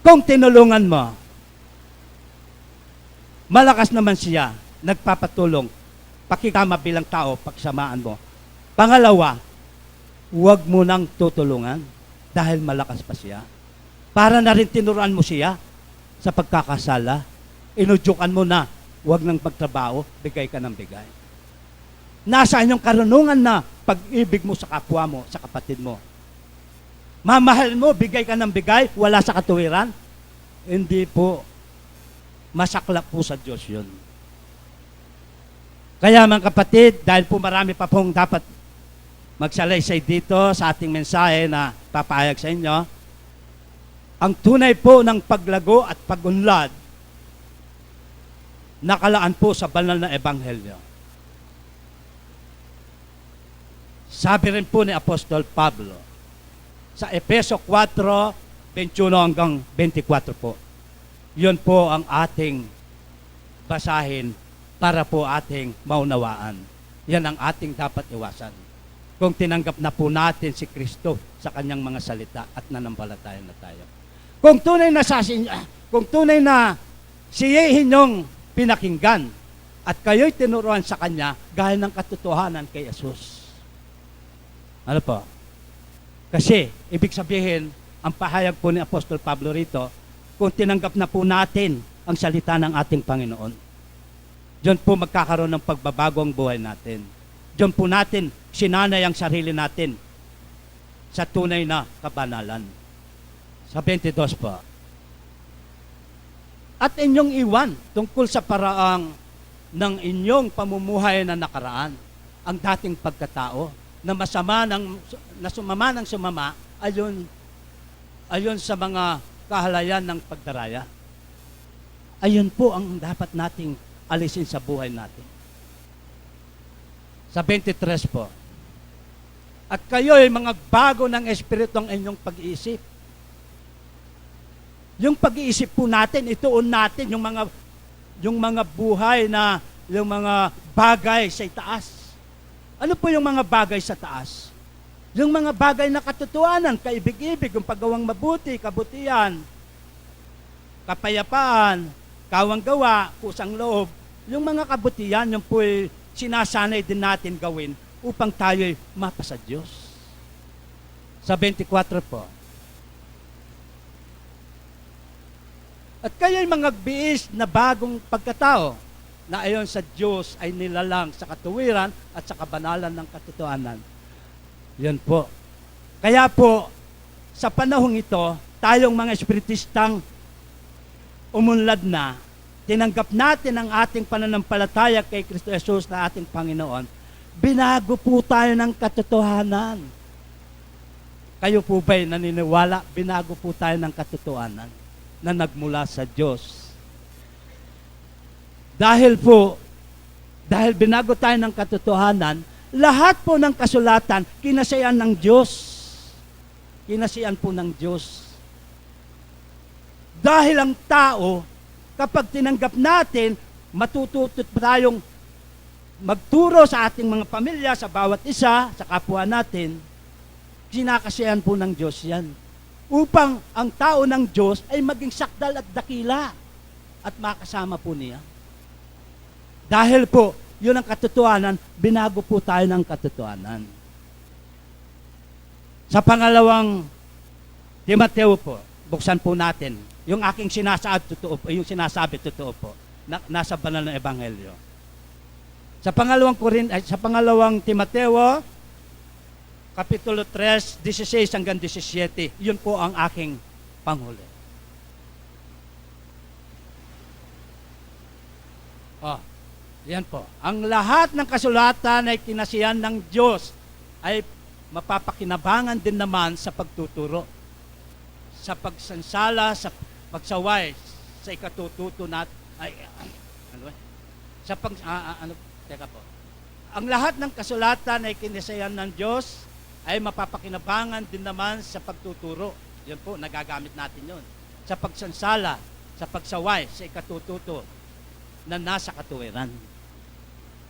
kung tinulungan mo, malakas naman siya, nagpapatulong, pakikama bilang tao, pagsamaan mo. Pangalawa, huwag mo nang tutulungan dahil malakas pa siya. Para na rin tinuruan mo siya sa pagkakasala. Inudyukan mo na, "Huwag nang magtrabaho, bigay ka ng bigay." Nasaan yung karunungan na pag-ibig mo sa kapwa mo, sa kapatid mo? Mamahal mo, bigay ka ng bigay, wala sa katuwiran? Hindi po. Masaklap po sa Diyos yun. Kaya, mga kapatid, dahil po marami pa pong dapat magsalaysay dito sa ating mensahe na papahayag sa inyo, ang tunay po ng paglago at pag-unlad nakalaan po sa banal na ebanghelyo. Sabi rin po ni Apostol Pablo sa Efeso kwatro, twenty-one hanggang twenty-four po. Yun po ang ating basahin para po ating maunawaan. Yan ang ating dapat iwasan. Kung tinanggap na po natin si Kristo sa kanyang mga salita at nanampalataya na tayo. Kung tunay na sasin-, kung tunay na siya inyong pinakinggan At kayo'y tinuruan sa kanya gaya ng katotohanan kay Jesus. Ano po? Kasi, ibig sabihin, ang pahayag po ni Apostol Pablo rito, kung tinanggap na po natin ang salita ng ating Panginoon, diyan po magkakaroon ng pagbabago ang buhay natin. Diyan po natin sinanay ang sarili natin sa tunay na kabanalan. Sa twenty-two po, at inyong iwan tungkol sa paraang ng inyong pamumuhay na nakaraan, ang dating pagkatao na masama ng, na sumama ng sumama ayon, ayon sa mga kahalayan ng pagdaraya. Ayun po ang dapat nating alisin sa buhay natin. Sa twenty-three po, at kayo'y mga bago ng Espiritu ang inyong pag-iisip. Yung pag-iisip po natin, ituon natin yung mga, yung mga buhay na, yung mga bagay sa itaas. Ano po yung mga bagay sa taas? Yung mga bagay na katotohanan, kaibig-ibig, yung paggawang mabuti, kabutihan, kapayapaan, kawang gawa, kusang loob, yung mga kabutihan, yung po'y sinasanay din natin gawin upang tayo'y mapa sa Diyos. Sa twenty-four po, at kayo'y mga biis na bagong pagkatao, na ayon sa Diyos ay nilalang sa katuwiran at sa kabanalan ng katotohanan. Yun po. Kaya po, sa panahong ito, tayong mga espiritistang umunlad na, tinanggap natin ang ating pananampalataya kay Kristo Jesus na ating Panginoon, binago po tayo ng katotohanan. Kayo po ba'y naniniwala, binago po tayo ng katotohanan na nagmula sa Diyos? Dahil po, dahil binago tayo ng katotohanan, lahat po ng kasulatan, kinasiyahan ng Diyos. Kinasiyahan po ng Diyos. Dahil ang tao, kapag tinanggap natin, matututo tayong magturo sa ating mga pamilya, sa bawat isa, sa kapwa natin, kinakasiyahan po ng Diyos yan. Upang ang tao ng Diyos ay maging sakdal at dakila at makasama po niya. Dahil po, yun ang katotohanan, binago po tayo ng katotohanan. Sa pangalawang Timoteo po, buksan po natin. Yung aking sinasabi, totoo po. Yung sinasabi, totoo po. Na, nasa banal na ebanghelyo. Sa pangalawang Korin-, ay, sa pangalawang Timoteo, Kapitulo tres, dieciséis hanggang diecisiete. Yun po ang aking panghuli. Oh, yan po. Ang lahat ng kasulatan ay kinasiyahan ng Diyos, ay mapapakinabangan din naman sa pagtuturo, sa pagsansala, sa pagsaway, sa ikatututo nat-, ay, ano eh? Sa pag-, ah, ah, ano, teka po. Ang lahat ng kasulatan ay kinasiyahan ng Diyos, ay mapapakinabangan din naman sa pagtuturo. Yun po, nagagamit natin yun. Sa pagsansala, sa pagsaway, sa ikatututo na nasa katuwiran.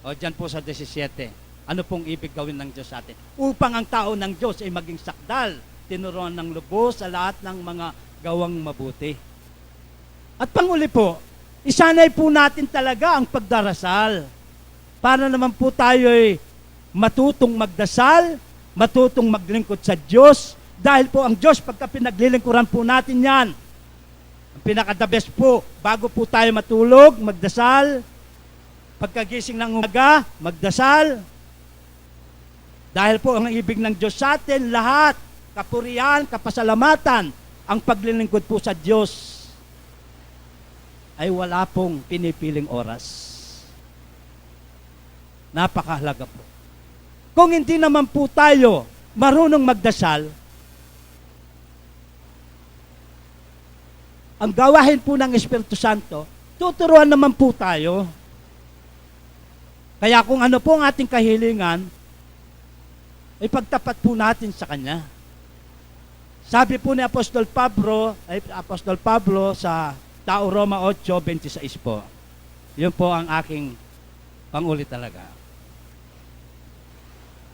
O, dyan po sa diecisiete. Ano pong ibig gawin ng Diyos sa atin? Upang ang tao ng Diyos ay maging sakdal, tinuruan ng lubos sa lahat ng mga gawang mabuti. At panguli po, isanay po natin talaga ang pagdarasal. Para naman po tayo'y matutong magdasal, matutong maglingkod sa Diyos. Dahil po ang Diyos, pagka pinaglilingkuran po natin yan, ang pinaka-the best po, bago po tayo matulog, magdasal. Pagkagising ng umaga, magdasal. Dahil po ang ibig ng Diyos sa atin, lahat, kapurian, kapasalamatan, ang paglilingkod po sa Diyos ay wala pong pinipiling oras. Napakahalaga po. Kung hindi naman po tayo marunong magdasal, ang gawain po ng Espiritu Santo, tuturuan naman po tayo. Kaya kung ano po ang ating kahilingan, ipagtapat po natin sa Kanya. Sabi po ni Apostol Pablo, ay, Apostol Pablo sa Tao Roma otso, twenty-six po. Yun po ang aking panguli talaga.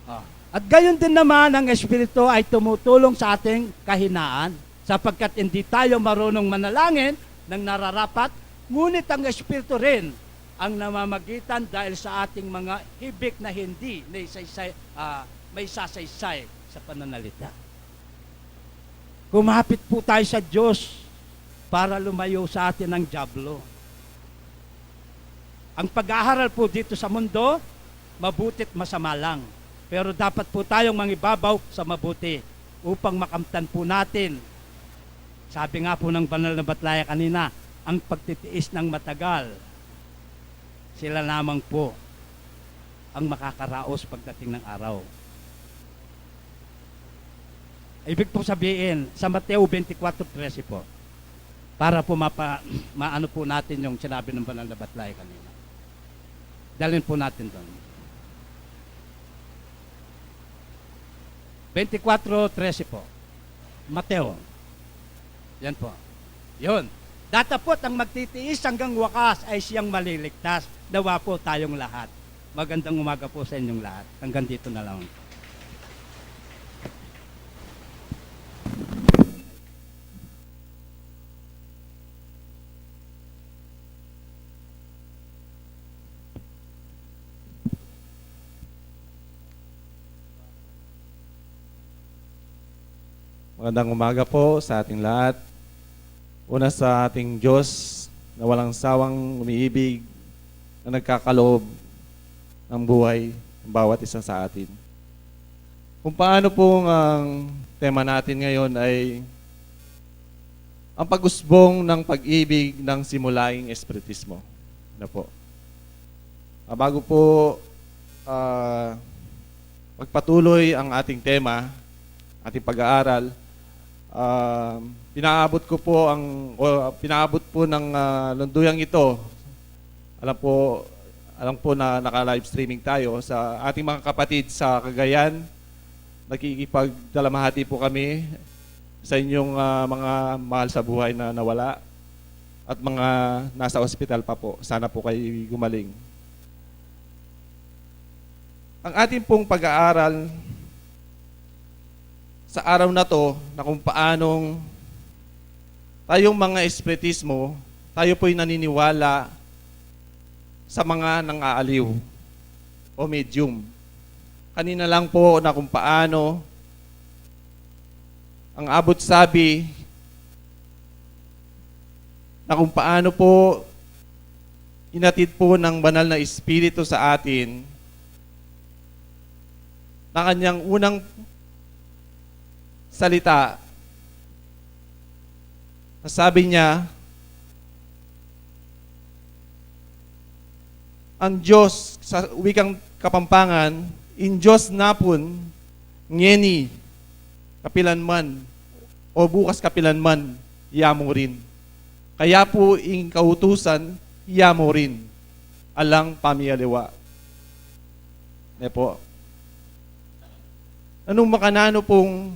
Oh. At gayon din naman, ang Espiritu ay tumutulong sa ating kahinaan, sapagkat hindi tayo marunong manalangin ng nararapat, ngunit ang Espiritu rin ang namamagitan dahil sa ating mga hibik na hindi na isaysay, ah, may sasaysay sa pananalita. Kumapit po tayo sa Diyos para lumayo sa atin ang Diablo. Ang pag-aaral po dito sa mundo, mabuti't masama lang. Pero dapat po tayong mangibabaw sa mabuti upang makamtan po natin. Sabi nga po ng banal na batlaya kanina, ang pagtitiis ng matagal, sila lamang po ang makakaraos pagdating ng araw. Ibig po sabihin, sa Mateo twenty-four trese po, para po mapa-, maano po natin yung sinabi ng banal na batlay kanina. Dalhin po natin doon. Twenty-four trese po. Mateo. Yan po. Yun. Datapot ang magtitiis hanggang wakas ay siyang maliligtas. Nawa po tayong lahat. Magandang umaga po sa inyong lahat. Hanggang dito na lang. Magandang umaga po sa ating lahat. Una, sa ating Diyos na walang sawang umiibig, na nagkakaloob ng buhay ng bawat isa sa atin. Kung paano po ang tema natin ngayon ay ang pag-usbong ng pag-ibig ng simulaing espiritismo. Ano po? Ah, bago po, ah, magpatuloy ang ating tema, ating pag-aaral, ah, pinaabot ko po ang, o pinaabot po ng, ah, lunduyang ito. Alam po, alam po na naka-live streaming tayo sa ating mga kapatid sa Cagayan. Nakikipagdalamhati po kami sa inyong, ah, mga mahal sa buhay na nawala at mga nasa ospital pa po. Sana po kayo gumaling. Ang ating pong pag-aaral sa araw na 'to na kung paanong tayong mga espiritismo, tayo po'y naniniwala sa mga nang-aaliw o medium. Kanina lang po na kung paano ang abot sabi na kung paano po inatid po ng Banal na Espiritu sa atin na kanyang unang salita. Sabi niya, ang Diyos sa wikang Kapampangan, ing Diyos napun ngeni kapilanman, o bukas kapilanman, ya mu rin. Kaya po ing kautusan, ya mu rin. Alang pamialiwa. Ne po. Anong makananu pong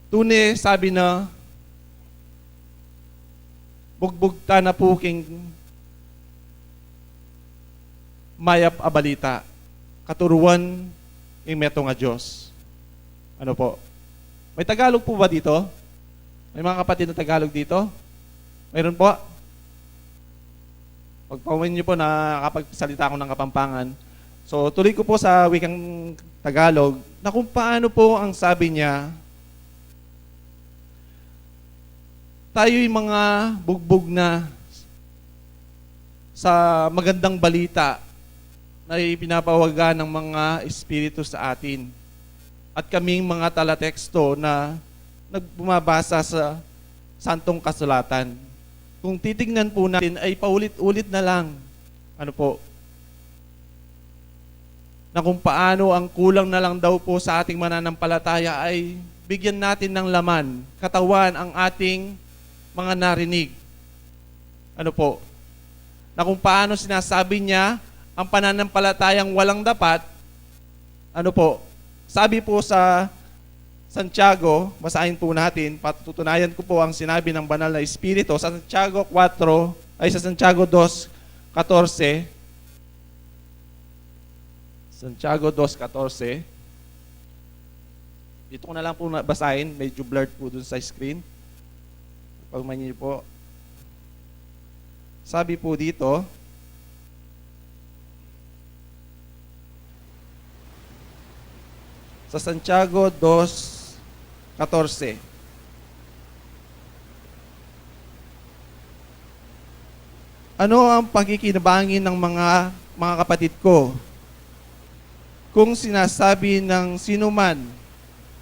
tune, sabi na, bugbug ta na pu king mayap a balita, katuruan ing metung a Dios. Ano po? May Tagalog po ba dito? May mga kapatid na Tagalog dito? Mayroon po? Pagpaumin niyo po na kapagsalita ako ng Kapampangan. So, tuloy ko po sa wikang Tagalog na kung paano po ang sabi niya, tayo'y mga bugbog na sa magandang balita na ipinapawaga ng mga espiritu sa atin. At kaming mga talateksto na nagbumabasa sa Santong Kasulatan. Kung titignan po natin, ay paulit-ulit na lang. Ano po? Na kung paano ang kulang na lang daw po sa ating mananampalataya ay bigyan natin ng laman, katawan ang ating mga narinig. Ano po? Na kung paano sinasabi niya ang pananampalatayang walang dapat. Ano po? Sabi po sa Santiago, basahin po natin, patutunayan ko po ang sinabi ng Banal na Espiritu sa Santiago kwatro, ay, sa Santiago dos katorse. Santiago dos katorse. Dito ko na lang po na-, basahin, medyo blurred po dun sa screen. Pag niyo po. Sabi po dito, sa Santiago dos katorse, "Ano ang pakikinabangan ng mga, mga kapatid ko? Kung sinasabi ng sino man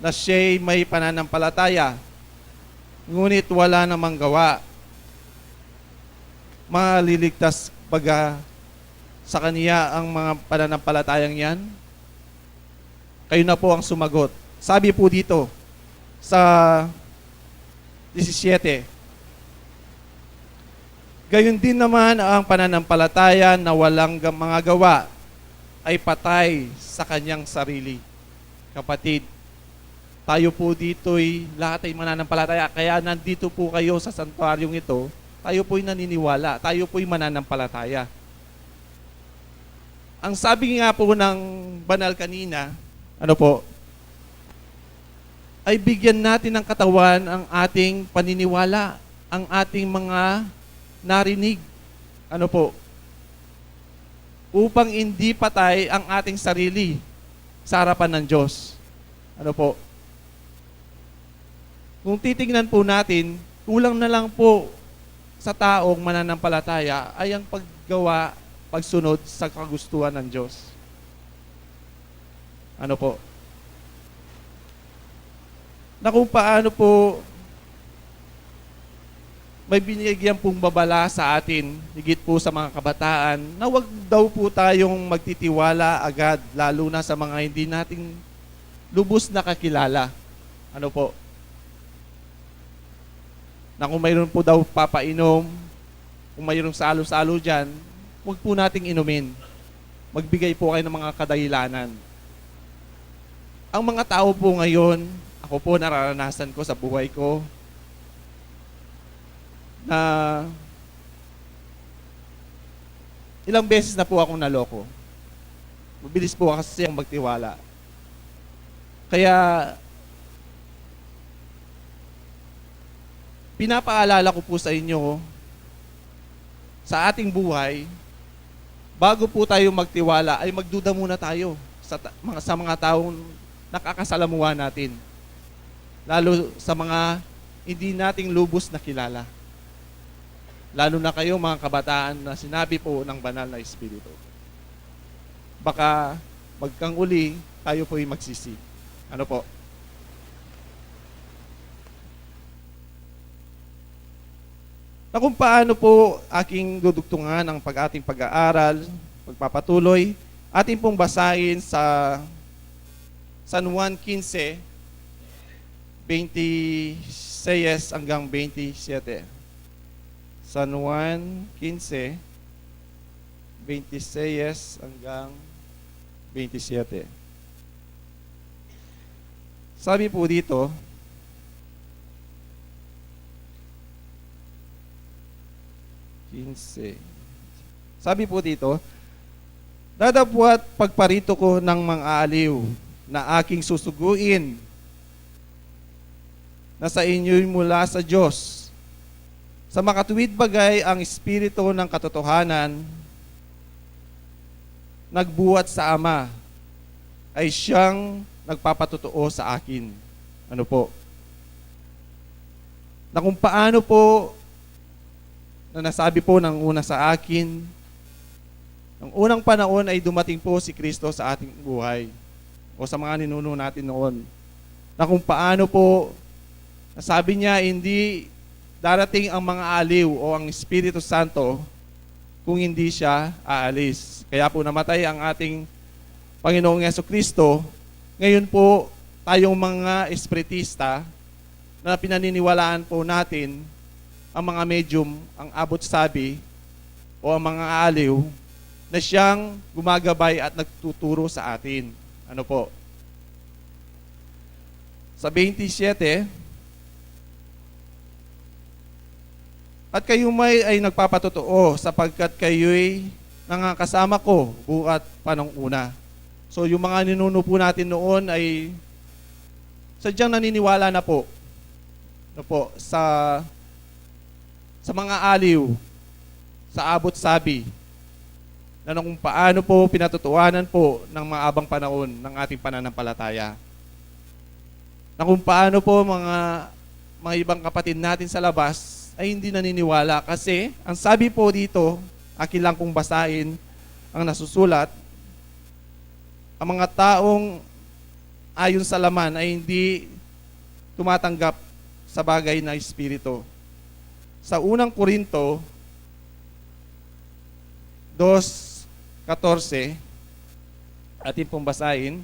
na siya'y may pananampalataya, ngunit wala namang gawa, maliligtas baga sa kaniya ang mga pananampalatayang yan?" Kayo na po ang sumagot. Sabi po dito sa disisiete, "Gayon din naman ang pananampalataya na walang ga-, mga gawa ay patay sa kanyang sarili." Kapatid, tayo po dito'y lahat ay mananampalataya. Kaya nandito po kayo sa santuaryong ito, tayo po'y naniniwala, tayo po'y mananampalataya. Ang sabi nga po ng banal kanina, ano po, ay bigyan natin ng katawan ang ating paniniwala, ang ating mga narinig. Ano po? Upang hindi patay ang ating sarili sa harapan ng Diyos. Ano po? Kung titingnan po natin, kulang na lang po sa taong mananampalataya ay ang paggawa, pagsunod sa kagustuhan ng Diyos. Ano po? Na kung paano po may binigyan pong babala sa atin, higit po sa mga kabataan, na wag daw po tayong magtitiwala agad, lalo na sa mga hindi natin lubos na kakilala. Ano po? Na kung mayroon po daw papainom, kung mayroong salo-salo diyan, wag po nating inumin. Magbigay po kayo ng mga kadahilanan. Ang mga tao po ngayon, ako po, nararanasan ko sa buhay ko, na ilang beses na po akong naloko. Mabilis po kasi ang magtiwala. Kaya, pinapaalala ko po sa inyo, sa ating buhay, bago po tayo magtiwala, ay magduda muna tayo sa ta-, mga, sa mga taong nakakasalamuha natin. Lalo sa mga hindi nating lubos na kilala. Lalo na kayo, mga kabataan, na sinabi po ng Banal na Espiritu. Baka magkang uli, tayo po'y magsisi. Ano po? Na kung paano po aking dudugtungan ang pag-, ating pag-aaral, pagpapatuloy, atin pong basahin sa San Juan kinse, bente seis hanggang bente siete. San Juan kinse, bente seis hanggang bente siete. Sabi po dito, kinse. Sabi po dito, "Datapwat pagparito ko ng mga aliw na aking susuguin na sa inyo'y mula sa Diyos. Sa makatuwid bagay, ang Espiritu ng katotohanan nagbuhat sa Ama, ay siyang nagpapatotoo sa akin." Ano po? Na kung paano po na nasabi po ng una sa akin, nung unang panahon ay dumating po si Kristo sa ating buhay o sa mga ninuno natin noon. Na kung paano po, nasabi niya, hindi darating ang mga aliw o ang Espiritu Santo kung hindi siya aalis. Kaya po namatay ang ating Panginoong Yesu Kristo. Ngayon po, tayong mga espiritista, na pinaniniwalaan po natin ang mga medium, ang abot sabi, o ang mga aliw na siyang gumagabay at nagtuturo sa atin. Ano po? Sa bente siete, "At kayo may ay nagpapatotoo, sapagkat kayo'y nangakasama ko buhat pa nung una." So, yung mga ninuno po natin noon ay sadyang naniniwala na po, na po sa, sa mga aliw, sa abot sabi na kung paano po pinatutuanan po ng mga abang panahon ng ating pananampalataya. Na kung paano po mga, mga ibang kapatid natin sa labas ay hindi naniniwala kasi ang sabi po dito, akin lang pong basahin ang nasusulat, ang mga taong ayon sa laman ay hindi tumatanggap sa bagay na espiritu. Sa unang Korinto dos katorse, atin pong basahin.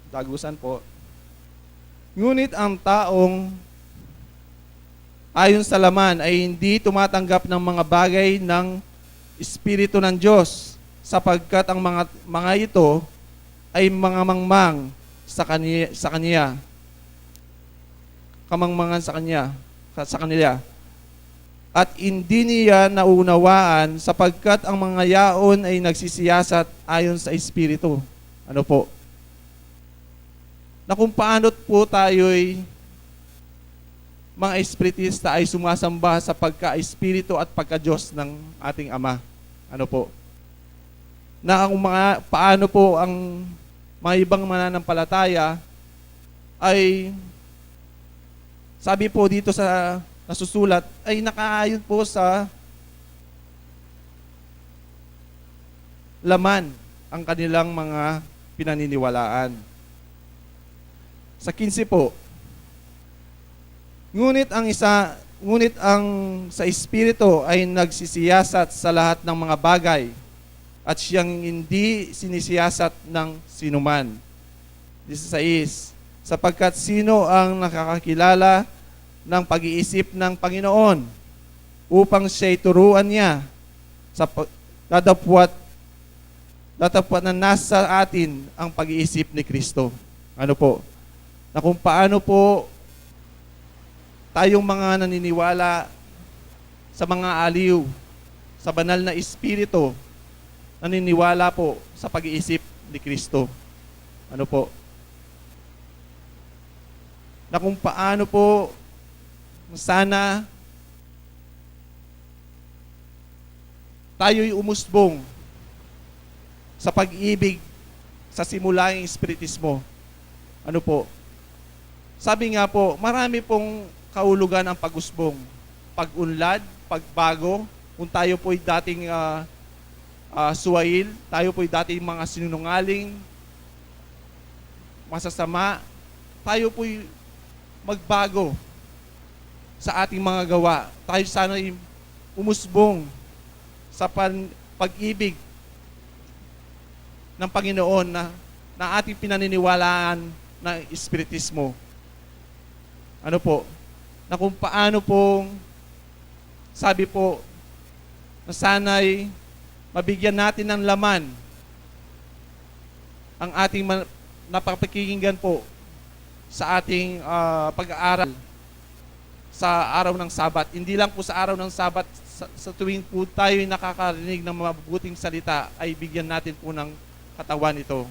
Dagusan po. Ngunit ang taong ayon sa laman ay hindi tumatanggap ng mga bagay ng Espiritu ng Diyos, sapagkat ang mga, mga ito ay mga mangmang sa kani-, sa kaniya, kamangmangan sa kanya, sa, sa kanila. At hindi niya nauunawaan, sapagkat ang mga yaon ay nagsisiyasat ayon sa Espiritu. Ano po? Na kung paano po tayo'y mga espiritista ay sumasamba sa pagka-espiritu at pagka-Diyos ng ating Ama. Ano po? Na ang mga, paano po ang mga ibang mananampalataya ay, sabi po dito sa nasusulat, ay nakaayon po sa laman ang kanilang mga pinaniniwalaan. Sa kinse po, ngunit ang isa, ngunit ang sa Espiritu ay nagsisiyasat sa lahat ng mga bagay, at siyang hindi sinisiyasat ng sinuman. Disisais, sapagkat sino ang nakakakilala ng pag-iisip ng Panginoon upang siya'y turuan niya sa pa-, dadapwat, datapwat na nasa atin ang pag-iisip ni Kristo. Ano po? Na kung paano po tayong mga naniniwala sa mga aliw, sa banal na espiritu, naniniwala po sa pag-iisip ni Kristo. Ano po? Na kung paano po sana tayo'y umusbong sa pag-ibig sa simula ng Espiritismo. Ano po? Sabi nga po, marami pong kaulugan ang pag-usbong, pag-unlad, pagbago. Kung tayo po'y dating, ah, ah, suwail, tayo po'y dating mga sinungaling, masasama, tayo po'y magbago sa ating mga gawa. Tayo sana'y umusbong sa pan-, pag-ibig ng Panginoon na, na ating pinaniniwalaan na espiritismo. Ano po? Na kung paano pong, sabi po, na sana'y mabigyan natin ng laman ang ating ma-, napapakikinggan po sa ating, ah, pag-aaral sa araw ng Sabat. Hindi lang po sa araw ng Sabat, sa, sa tuwing po tayo'y nakakarinig ng mabubuting salita, ay bigyan natin po ng katawan ito.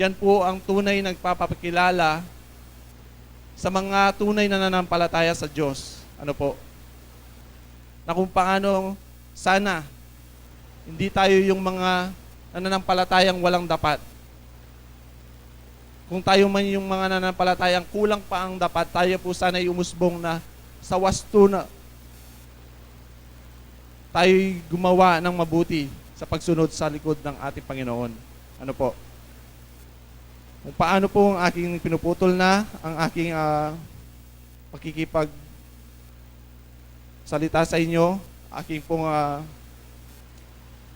Yan po ang tunay nagpapakilala sa mga tunay na nananampalataya sa Diyos. Ano po? Na kung paano sana hindi tayo yung mga nananampalatayang walang dapat. Kung tayo man yung mga nananampalatayang kulang pa ang dapat, tayo po sana'y umusbong na sa wastu na tayo'y gumawa ng mabuti sa pagsunod sa likod ng ating Panginoon. Ano po? Kung paano po ang aking pinuputol na, ang aking, ah, pakikipagsalita sa inyo, aking pong, ah,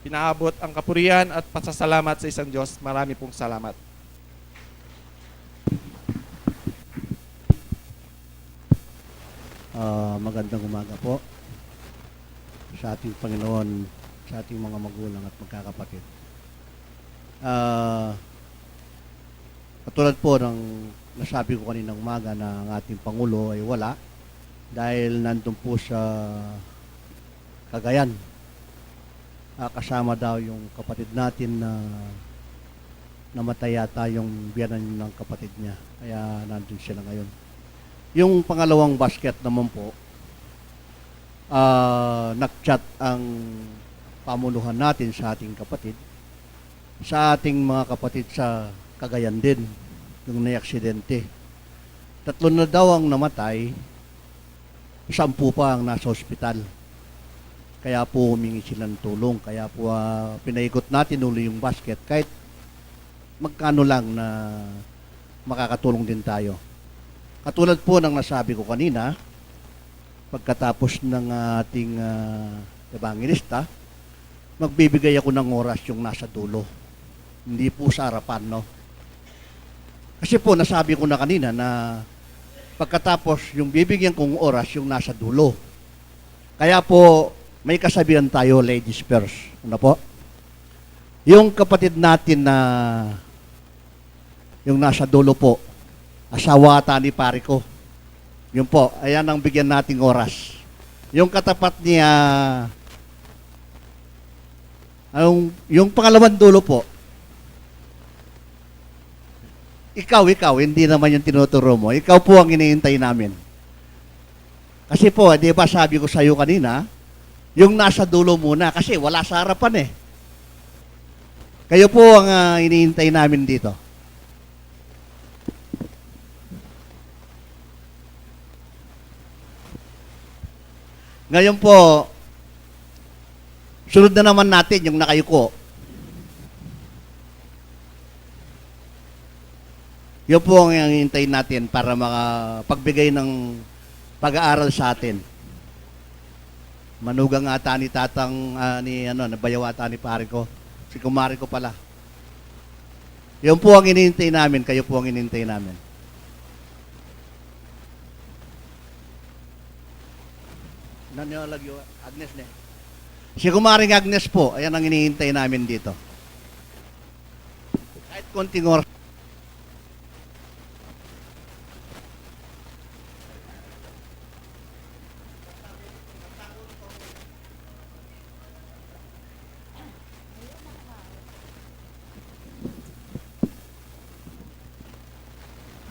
pinaabot ang kapurian at pasasalamat sa isang Diyos. Marami pong salamat. Ah, magandang umaga po sa ating Panginoon, sa ating mga magulang at magkakapatid. Ah, katulad po ng nasabi ko kaninang umaga na ang ating Pangulo ay wala dahil nandun po sa Cagayan. Ah, kasama daw yung kapatid natin na namatay yata yung biyanan ng kapatid niya. Kaya nandun sila ngayon. Yung pangalawang basket naman po, ah, nag-chat ang pamunuhan natin sa ating kapatid, sa ating mga kapatid sa Cagayan din, yung naiaksidente. Tatlo na daw ang namatay, sampu pa ang nasa ospital. Kaya po humingi sila ng tulong. Kaya po, ah, pinaikot natin uli yung basket. Kahit magkano lang na makakatulong din tayo. Katulad po ng nasabi ko kanina, pagkatapos ng ating, ah, evangelista, magbibigay ako ng oras yung nasa dulo. Hindi po sa harapan, no? Kasi po, nasabi ko na kanina na pagkatapos, yung bibigyan kong oras, yung nasa dulo. Kaya po, may kasabihan tayo, ladies first. Ano po? Yung kapatid natin na, yung nasa dulo po, asawa ata ni pare ko. Yun po, ayan ang bigyan nating oras. Yung katapat niya, yung, yung pangalawang dulo po, ikaw, ikaw, hindi naman yung tinuturo mo. Ikaw po ang iniintay namin. Kasi po, di ba sabi ko sa'yo kanina, yung nasa dulo muna, kasi wala sa harapan eh. Kayo po ang, ah, iniintay namin dito. Ngayon po, sunod na naman natin yung nakayuko. Yun po ang hintayin natin para makapagbigay ng pag-aaral sa atin. Manugang ata ni tatang, ah, ni, ano, nabayaw ata ni pare ko. Si kumare ko pala. Yun po ang hinihintay namin, kayo po ang hinihintay namin. Nanyo lagyo, Agnes ne. Si kumaring Agnes po, ayan ang hinihintay namin dito. Kahit konting oras.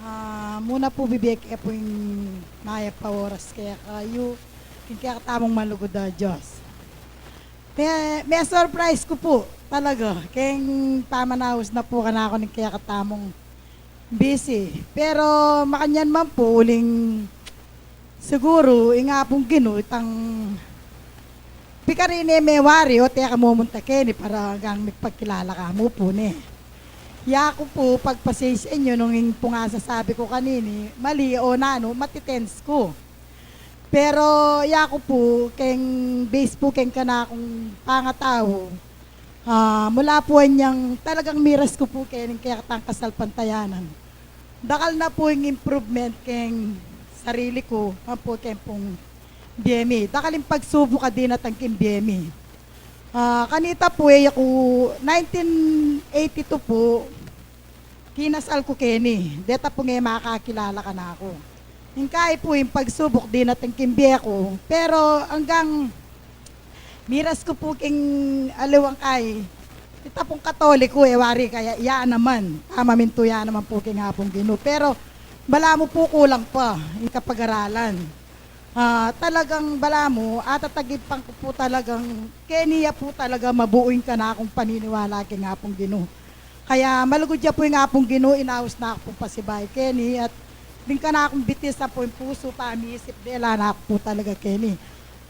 Ah, muna pu, bibie ke pu ing mayap a oras kekayu, king kekatamung malugud a Dios. Me-, me-surprise ku pu talaga keng pamanaus na pu kanaku ning kekatamung busy. Pero makanyan man pu, uling siguru ing Apung Ginu itang pikarin ne me wari o teka mumunta keni para gang mipagkilala ka mu pu ne. Yaku pu, pagpasensyahan yu nung ing pung asasabi ku kanini mali o nanu, mati-tense ku. Pero yaku pu, keng base pu keng kanakung pangatau, ah, mula pu anyang talagang miras ku pu keni ing kekatang kasalpantayanan. Dakal na pu ing improvement keng sarili ku, ampo keng pung bie mi. Dakal ing pagsubuk a dinatang keng bie mi. Ah, kanita pu, e ya ku, nineteen eighty-two pu, kinasal ku keni. Deta pung e makakilala kanaku. Ing kai pu, ing pagsubuk dinatang keng bie ku. Pero anggang miras ku pu king aliwang kai, ita pung Katoliko, e wari kaya, ya naman, tama mintu ya naman pu king Apung Ginu. Pero balamu pu kulang pa ing kapag-aralan. Ah, talagang balamu, atatagipang ku pu talagang keni ya pu talaga mabuo ing kanakung paniniwala king Apung Ginu. Kaya malugud ya pu ing Apung Ginu, inaus na ku pung pasibayu keni, at ding kanakung bitis ampong pusu, pamiisip, dela na ku pu talaga keni.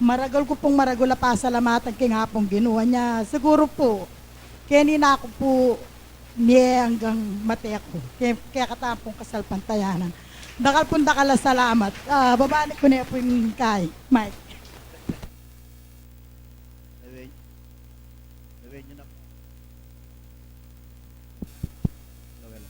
Maragul ku pung maragul a pasalamatan king Apung Ginu. Anya, siguru pu, keni na ku pu mie anggang mate ku, ke-, kekatamu pung kasalpantayanan. Dakal pung dakal a salamat. Ah, babalik ku ne pu ing kai, Mike. Gawin, gawin nyo na. Gawin.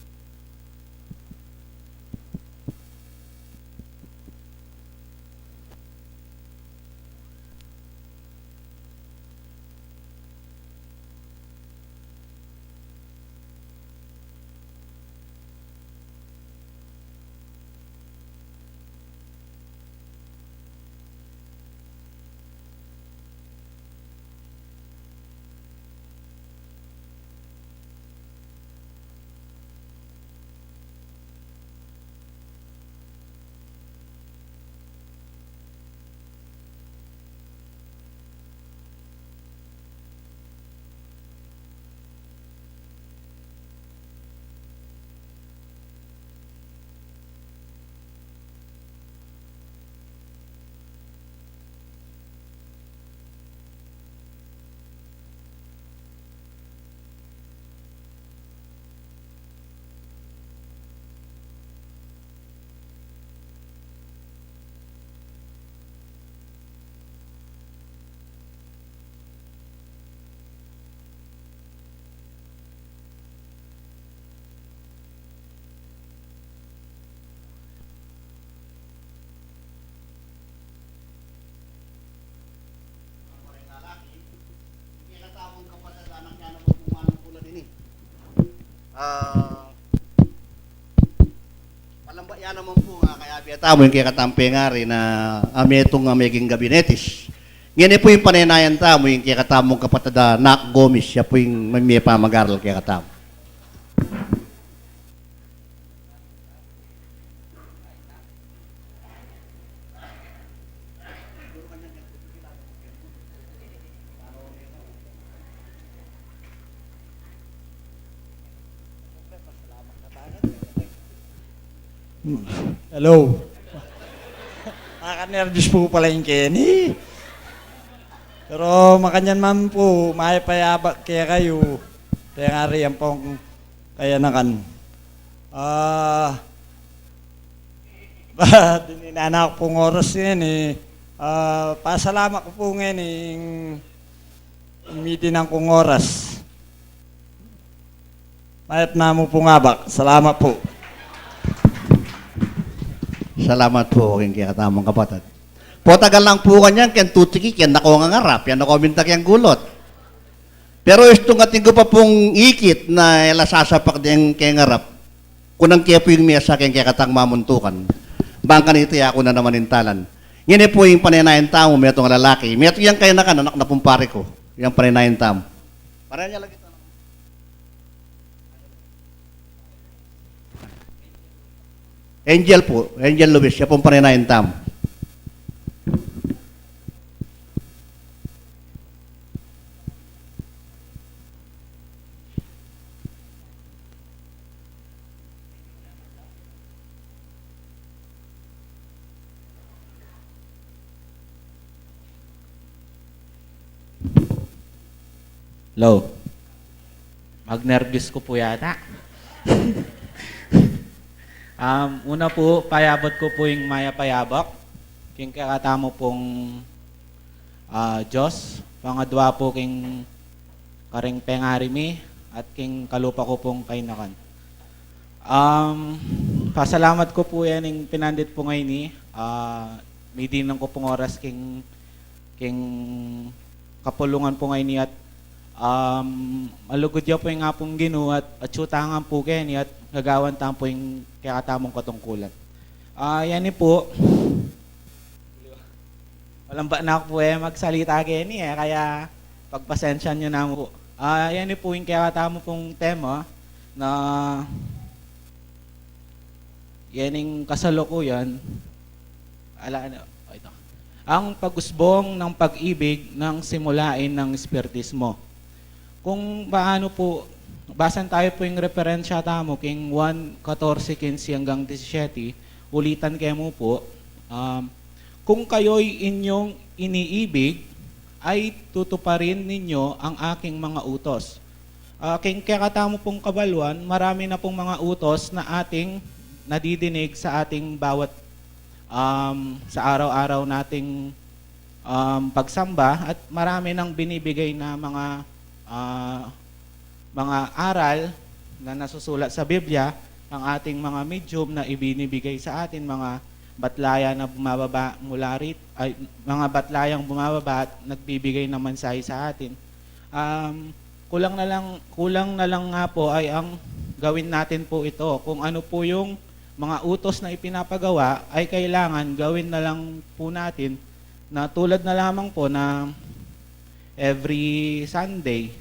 Ah, palamba ya naman pu nga kaya pia tamu ing kekatamung pengari na ametung a meging gabinetis. Ngeni pu ing panenayan tamu ing kekatamung kapatad a Nak Gomez, ya pu ing mepamagaral kekatamu. Hello. Nakanerbis pu pala ing keni. Pero makanyan man pu, mayap a yabak kekayu. Pengari ampong kayanakan. Ah, dininan na ku pung oras ngeni. Ah, pasalamat ku pu ngeni ing, ing midinan kung oras. Mayap namu pung abak. Salamat pu. Salamat pu king kekatamung kapatad. Pota galang pu kanyan, keng tutuki, keng nako ngangarap, yan nako minta keng gulut. Pero istung atin ku pa pung ikit na e la sasapak deng keng arap. Kunang ke pu ing mesa keng kekatang mamuntukan. Bang kanita ya ku na naman intalan. Ngeni pu ing panenayan tamu, metung a lalaki. Metung yang kayanakan, anak na pung pari ku. Yang panenayan tamu. Panenayan lagi tamu. Angel pu, Angel Luis, ya pung panenayan tamu. Hello. Magnerbis ku pu yata. Um, una pu, payabat ku pu ing mayap a yabak king kekatamu pung, ah, Dios. Pangadwa pu king karing pengari mi at king kalupa ku pung kayanakan. Um, pasalamat ku pu yan ing pinandit pu ngeni. Ah, midinan ku pung oras king, king kapulungan pu ngeni at, um, malugud ya pu ing Apung Ginu at atyu tamu pu keni at gagawan tamu pu ing kekatamung katungkulan. Ah, yan pu. Malamba na ku pu e magsalita keni e, kaya pagpasensyan yu na mu pu. Ah, yan pu ing kekatamu pung tema na yan ing kasalukuyan. Ala, ano, o, ito. Ang pag-usbong ng pag-ibig ng simulain ng espiritismo. Kung paano po, basan tayo po yung referensya tamu king Juan katorse kinse hanggang disisiyete, ulitan kemu po, um, kung kayo'y inyong iniibig, ay tutuparin ninyo ang aking mga utos. Ah, king kekatamu pong kabaluan, marami na pong mga utos na ating nadidinig sa ating bawat, um, sa araw-araw nating, um, pagsamba, at marami nang binibigay na mga, ah, mga aral na nasusulat sa Biblia, ang ating mga medium na ibinibigay sa atin, mga batlayan na bumababa mula rit-, ay, mga batlayang bumababa at nagbibigay ng mensahe sa atin. Um, kulang na lang, kulang na lang nga po ay ang gawin natin po ito. Kung ano po yung mga utos na ipinapagawa, ay kailangan gawin na lang po natin na tulad na lamang po na every Sunday,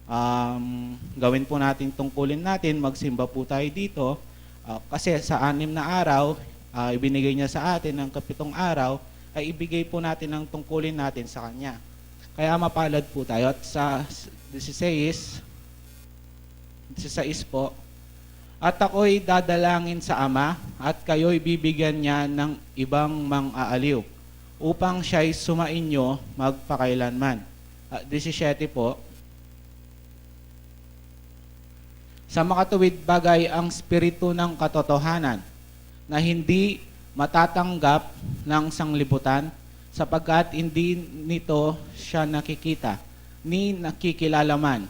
um, gawin po natin tungkulin natin, magsimba po tayo dito. Ah, kasi sa anim na araw, ah, ibinigay niya sa atin, ang kapitong araw ay ibigay po natin ang tungkulin natin sa kanya. Kaya mapalad po tayo. At sa dieciséis, dieciséis po, "At ako'y dadalangin sa Ama, at kayo'y bibigyan niya ng ibang mang-aaliw, upang siya'y sumainyo magpakailanman." At disisiyete po, "Sa makatuwid bagay ang Espiritu ng katotohanan, na hindi matatanggap ng sanglibutan, sapagkat hindi nito siya nakikita, ni nakikilala man.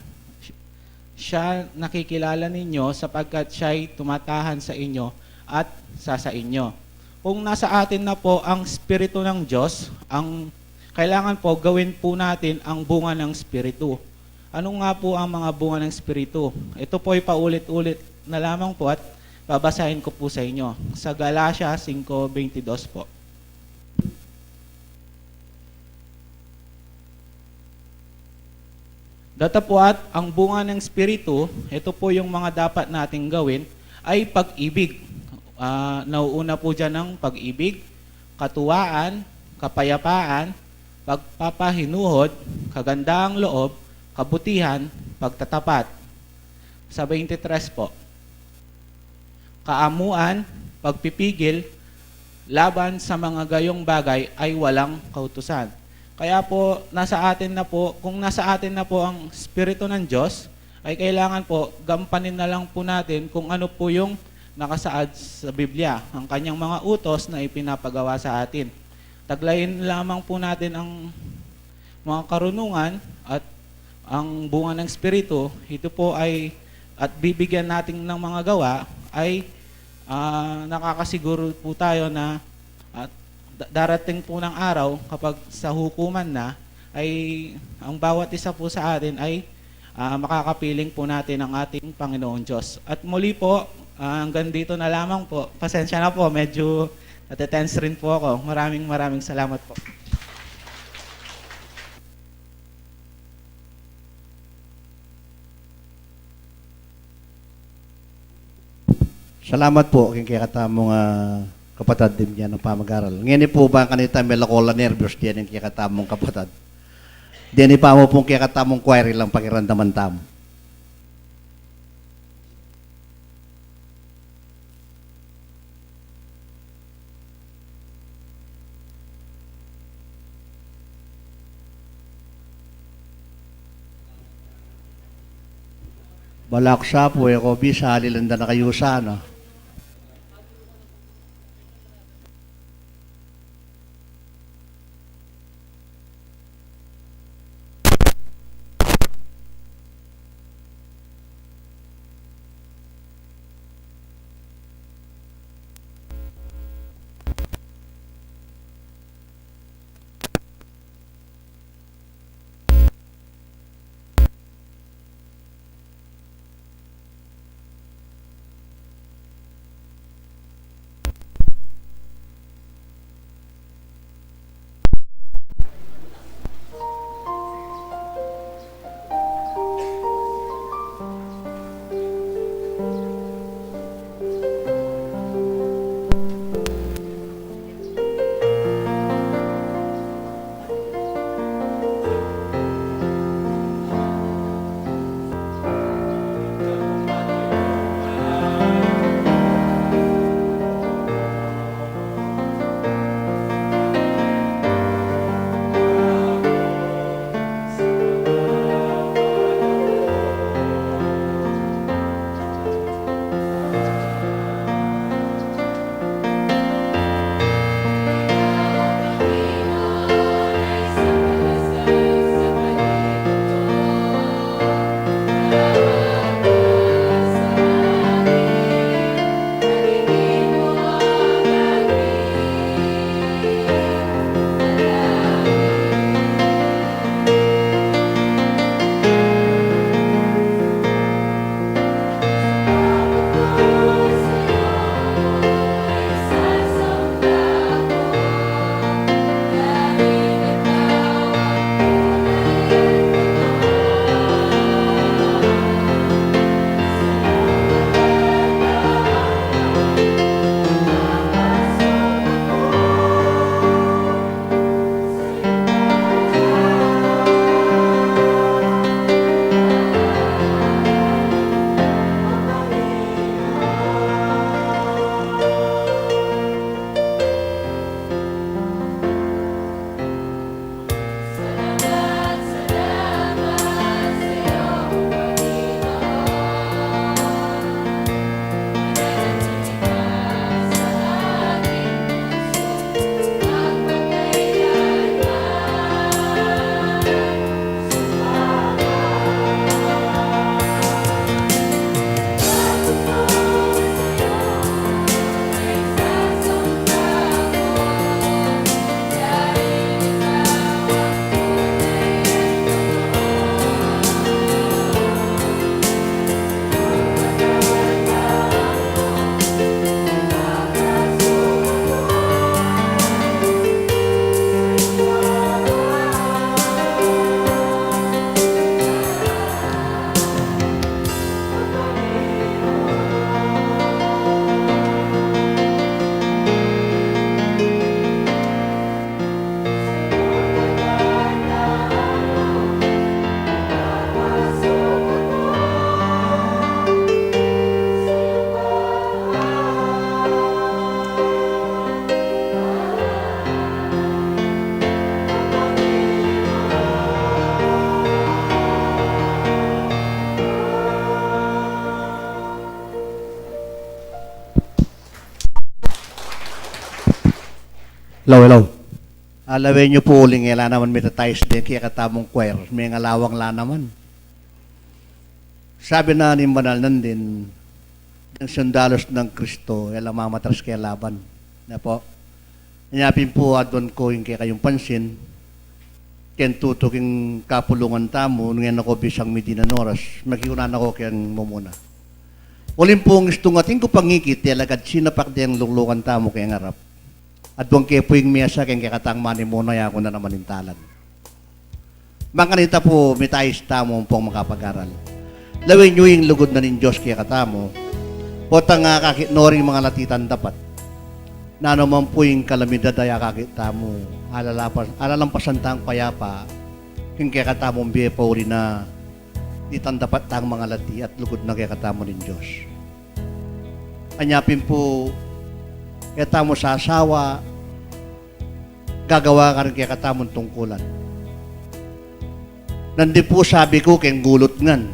Siya nakikilala ninyo, sapagkat siya'y tumatahan sa inyo at sa sa inyo." Kung nasa atin na po ang Espiritu ng Diyos, ang kailangan po gawin po natin ang bunga ng Espiritu. ano nga po ang mga bunga ng Espiritu? Ito po ay paulit-ulit na lamang po at babasahin ko po sa inyo. Sa Galacia singko bente dos po. Datapwat ang bunga ng Espiritu, ito po yung mga dapat nating gawin, ay pag-ibig. Ah, nauuna po dyan ang pag-ibig, katuwaan, kapayapaan, pagpapahinuhod, kagandahang loob, kabutihan, pagtatapat. Sa twenty-three po, kaamuan, pagpipigil laban sa mga gayong bagay ay walang kautusan. Kaya po, nasa atin na po, kung nasa atin na po ang Espiritu ng Diyos, ay kailangan po, gampanin na lang po natin kung ano po yung nakasaad sa Biblia, ang kanyang mga utos na ipinapagawa sa atin. Taglayin lamang po natin ang mga karunungan at ang bunga ng Espiritu, ito po ay, at bibigyan natin ng mga gawa, ay, ah, nakakasiguro po tayo na at da-, darating po ng araw kapag sa hukuman na, ay ang bawat isa po sa atin ay, ah, makakapiling po natin ang ating Panginoong Diyos. At muli po, ah, hanggang dito na lamang po. Pasensya na po, medyo nate-tense rin po ako. Maraming, maraming salamat po. Salamat po king kekatamung, ah, kapatad, ding mayap a pamag-aral. Ngeni po, bang kanita melako la nerbyos deni ing kekatamung kapatad. Deni pa mu pung kekatamung choir, ilang pakiramdaman tamu. Balak sa pu, e ko bisa, alilan da na kayu sana. Hello, hello. Alawen yu pu uling e la naman mitatais deng kekatamung choir, mengalawang la naman. Sabi na ning banal nandin, deng sundalus nang Kristo, e la mamatras keng laban. Na po. Anya pin pu, aduan ku ing kekayung pansin, keng tutu king kapulungan tamu, nung e na ku bisang midinan oras, makiuna na ku keng mumuna. Uling pu, istung atin ku pang ikit, e la gad sinapak deng luklukan tamu keng arap. Aduan ke pu ing mesa keng kekatang manimuna, ya ku na naman ing talan. Bang kanita pu, mitais tamu ampong makapag-aral. Lawen yu ing lugud na ning Dios kekatamu. Potang akakit no ring mangalati tang dapat. Nanu man pu ing kalamidad a akakit tamu, alalapas-, alalampasan tang payapa king kekatamung bie pauli na itang dapat tang mangalati at lugud na kekatamu ning Dios. Anya pin pu, e tamu sasawa, gagawa karing kekatamung tungkulan. Nandin pu sabi ku keng gulut ngan,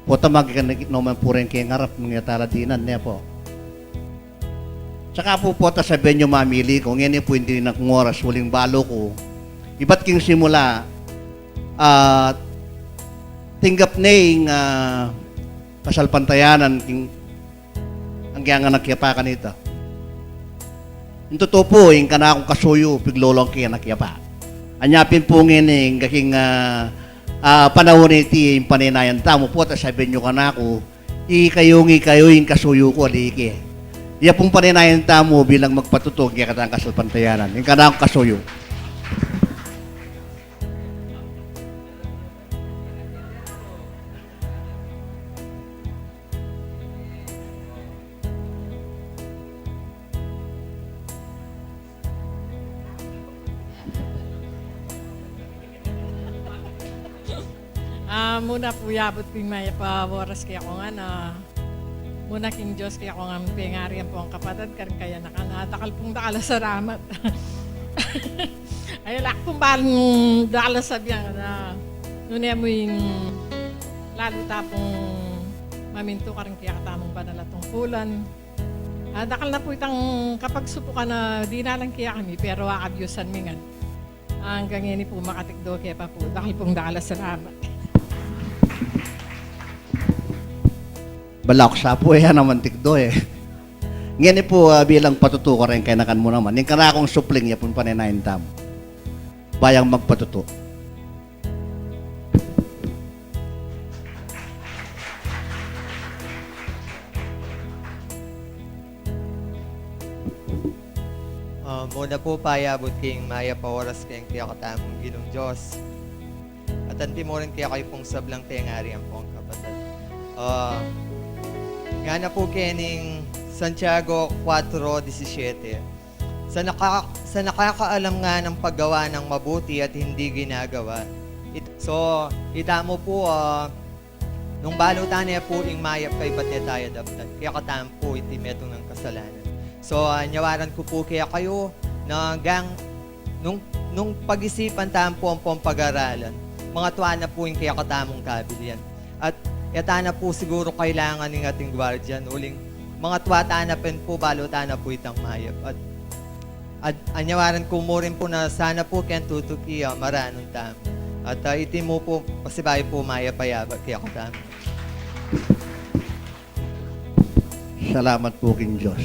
pota magikan na ikit no man pu reng keng arap nung e tala dinan, ne po. Saka pu, pota sabian yu mamili ku, ngeni pu ing dinan kung oras, uling balu ku, ibat king simula, ah, tinggap ne ing, ah, kasalpantayanan king anggang anak ya pa kanita. Ing tutu pu, ing kanakung kasuyu, piglolong ke anak ya pa. Anya pin pu ngeni, ing kaking, ah, ah, panaun iti, ing panenayan tamu, pota sabian yu kanaku, ikayu, ikayu ing kasuyu ku, ali ke. Ya pung panenayan tamu bilang magpatutu king kekatang kasalpantayanan. Ing kanakung kasuyu. Ah, muna pu, yabut ku ing mayap a oras kekongan, ah, muna king Dios kekongan pengari ampong kapatad, karing kayanakan, ah, dakal pung dakal a salamat. Ay, ala ku pung balung dakal a sabian, ah, nune mu ing lalu ta pung mamintu karing kekatamung banal a tungkulan. Ah, dakal na pu itang kapagsubukan a dinalan kekami, pero akabyusan mi ngan. Anggang ngeni pu, makatikdo ke pa pu. Dakal pung dakal a salamat. Balak sa pu, e ya naman tikdo e. Ngeni pu, ah, bilang patutu kareng kayanakan mu naman, ing kanakung supling, ya pung panenayan tamu. Bayang magpatutu. Ah, muna pu, payabut king mayap a oras keng kekatamung Ginung Dios. At anti mu rin kekayu pung sablang pengari ampong kapatad. Ah, ngana pu kening Santiago kuwatro disisyete. Sa naka-, sa nakakaalam nga ng paggawa ng mabuti at hindi ginagawa, it-, so, ita mu pu, ah, nung balu ta ne pu ing mayap kaybat ne taya daptan, kekatamu pu iti metung nang kasalanan. So, ah, nyawaran ku pu kekayu na gang, nung, nung pag-isipan tamu pu ampong pag-aralan, mangatua na pu ing kekatamung kabilian. At e ta na pu siguru kailangan ning ating guardian, uling mangatua ta na pin pu, balu ta na pu itang mayap. At, at anyawaran ku mu rin pu na sana pu keng tutuki, ah, maranun tamu. At, ah, iti mu pu, pasibayu pu mayap a yabat kekatamu. Salamat pu king Dios.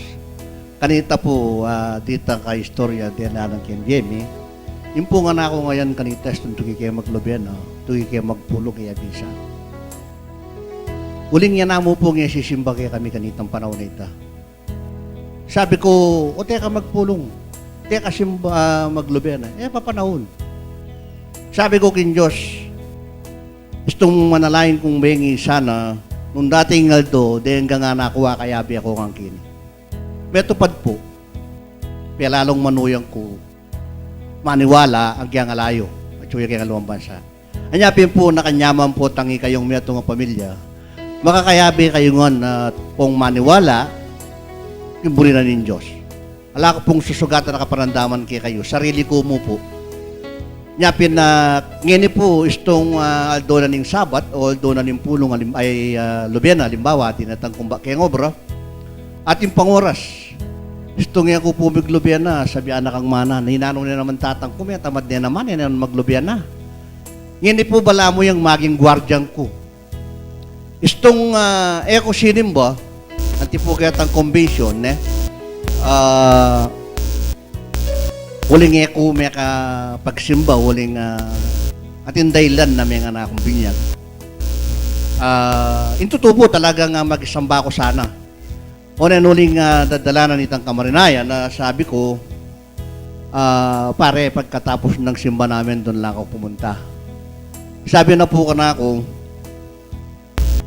Kanita pu, ah, dita kaistorya, dinalan keng bie mi. Ing pu ngan aku ngayan kanita, istung tuki ke maglubena, tuki ke magpulung, e ya bisa. Uling ya namu pu nge sisimba kekami kanitang panaun a ita. Sabi ku, "O, teka magpulung, teka simba, ah, maglubena." E papanaun. Sabi ku king Dios, istung manalangin kung bengi sana, nung dating aldo, deng gangan aku, kayabe aku ngan keni. Metupad pu. Pelalung manuyang ku maniwala agyang alayu, atyu ya keng aluang bansa. Anya pin pu, nakanyaman pu tang ikayung metung a pamilya, makakayabe kayu ngan, ah, pung maniwala king buri na ning Dios. Ala ku pung susugatan a kaparandaman kekayu, sarili ku mu pu. Nya pin, ah, ngeni pu, istung, ah, aldo na ning Sabat o aldo na ning pulung a lim-, ay, ah, lubena, alimbawa, atin atang kumba keng obra, atin pang oras. Istung e ku pu miglubena, sabian na kang mana, ninanu ne naman tatang ku, metamad ne naman, e ne naman maglubena. Ngeni pu balamu yang maging guardian ku. Istung, ah, e ku sinimba, anti pu ketang convention, ne? Ah, uling e ku mekapagsimba, uling, ah, atin dahilan na mengan na kung binyag. Ah, in tutu pu talagang, ah, magsamba ku sana. Oneng uling, ah, dadalanan itang kamarinayan na sabi ku, ah, "Pare, pagkatapus nang simba namin, dun la ku pumunta." Sabi na pu kanaku,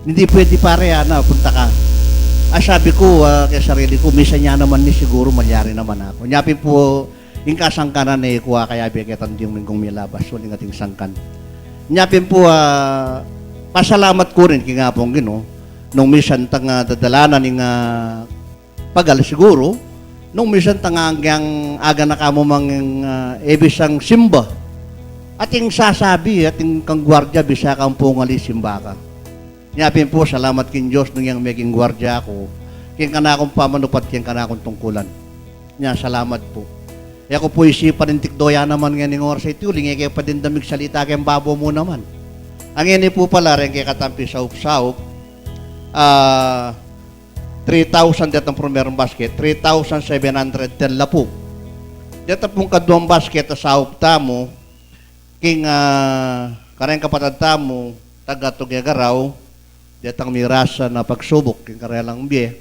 "Hindi pwede, pare, ana, punta ka." Ah, sabi ku, ah, keng sarili ku, "Misan ya naman ni, siguru malyari naman na ku." Nya pin pu, ing kasangkanan e ku akayabe ketang Dominggong milabas, uling ating sangkan. Nya pin pu, ah, pasalamat ku rin king Apung Ginu, nung misan tang, ah, dadalanan ing, ah, pagal siguru, nung misan tang anggang aga na ka mu mang, ah, e bisang simba. Ating sasabi, ating kang guardia, bisa kang pungali, simba ka. Nya pin pu, salamat king Dios nung yang meging guardia ku king kanakung pamanupad king kanakung tungkulan. Nya, salamat pu. E ku pu isipan ing tikdo ya naman ngening oras a iti, uling e ke pa din da migsalita keng babo mu naman. Ngeni pu pala, reng kekatang pisaup-saup, ah, three thousand detang primerong basket, three thousand seven hundred ten la pu. Deta pung kaduang basket a saup tamu, king, ah, kareng kapatad tamu taga Tuguegarao, detang mirasa na pagsubuk king karelang bie,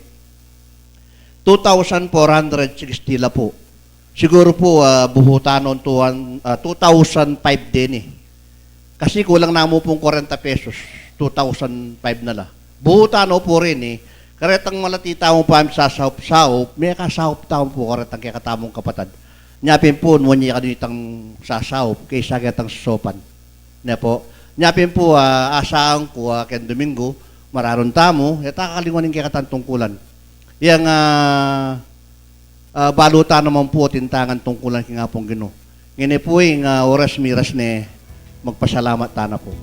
two thousand four hundred sixty la pu. Siguru pu, ah, buhutan no two, ah, two thousand five deni. Kasi kulang na mu pung kwarenta pesos, two thousand five na la. Buhutan no pu rini, karetang malati tamung pamisasaup-saup, mekasaup tamu pu karetang kekatamung kapatad. Nya pin pu, nuan ye kanu itang sasaup, kesa ketang sosopan. Ne pu. Nya pin pu, ah, asahan ku, ah, keng Domingo, mararun tamu, e ta kakalingwan ing kekatang tungkulan. Yang, ah, ah, balu ta naman pu atin tang tungkulan king Apung Ginu. Ngeni pu ing, ah, oras miras ne, magpasalamat ta na pu.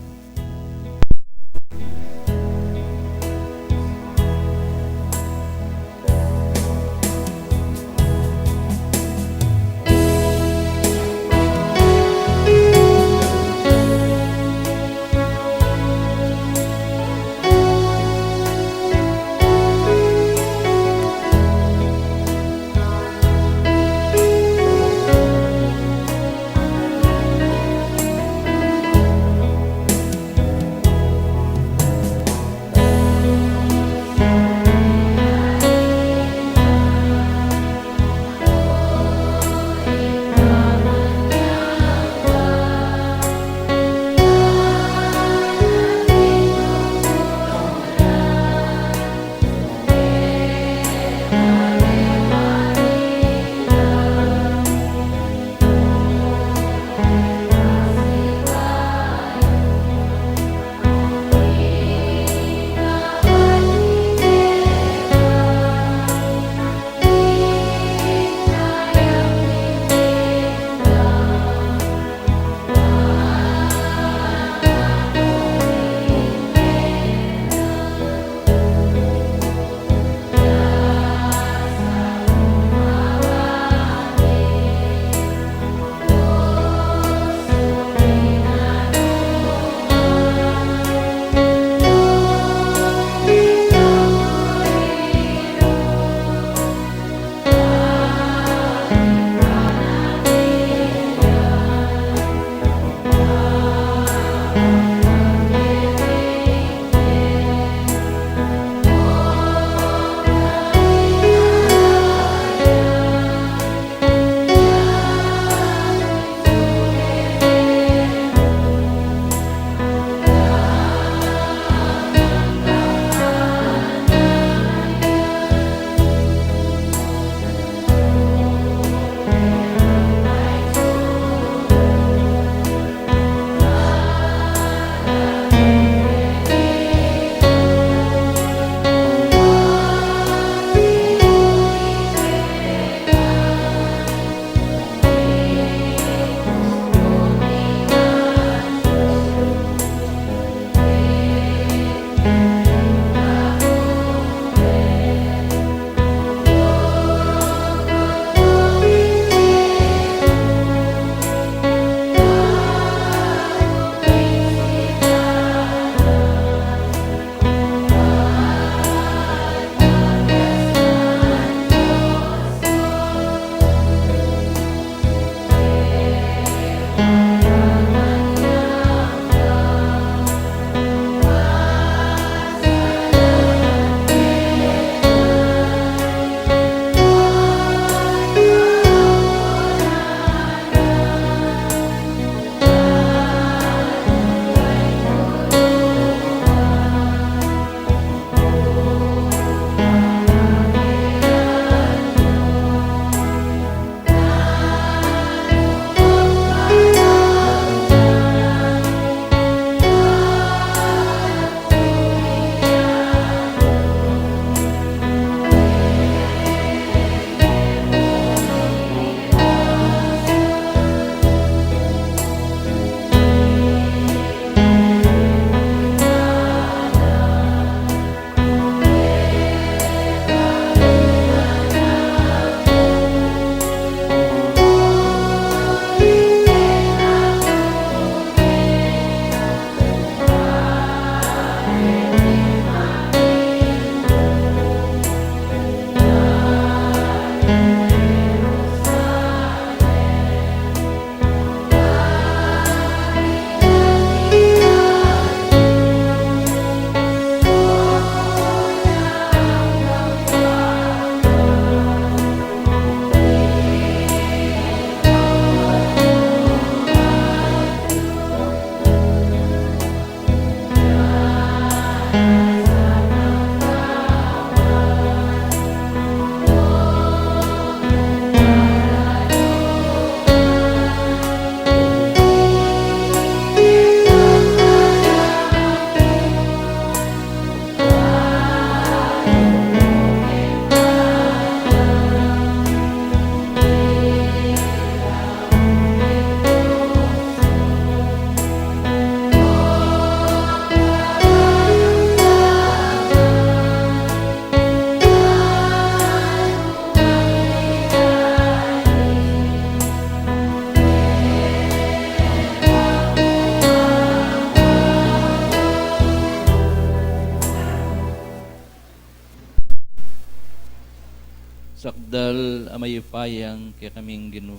Dal a mayupayang kekaming Ginu,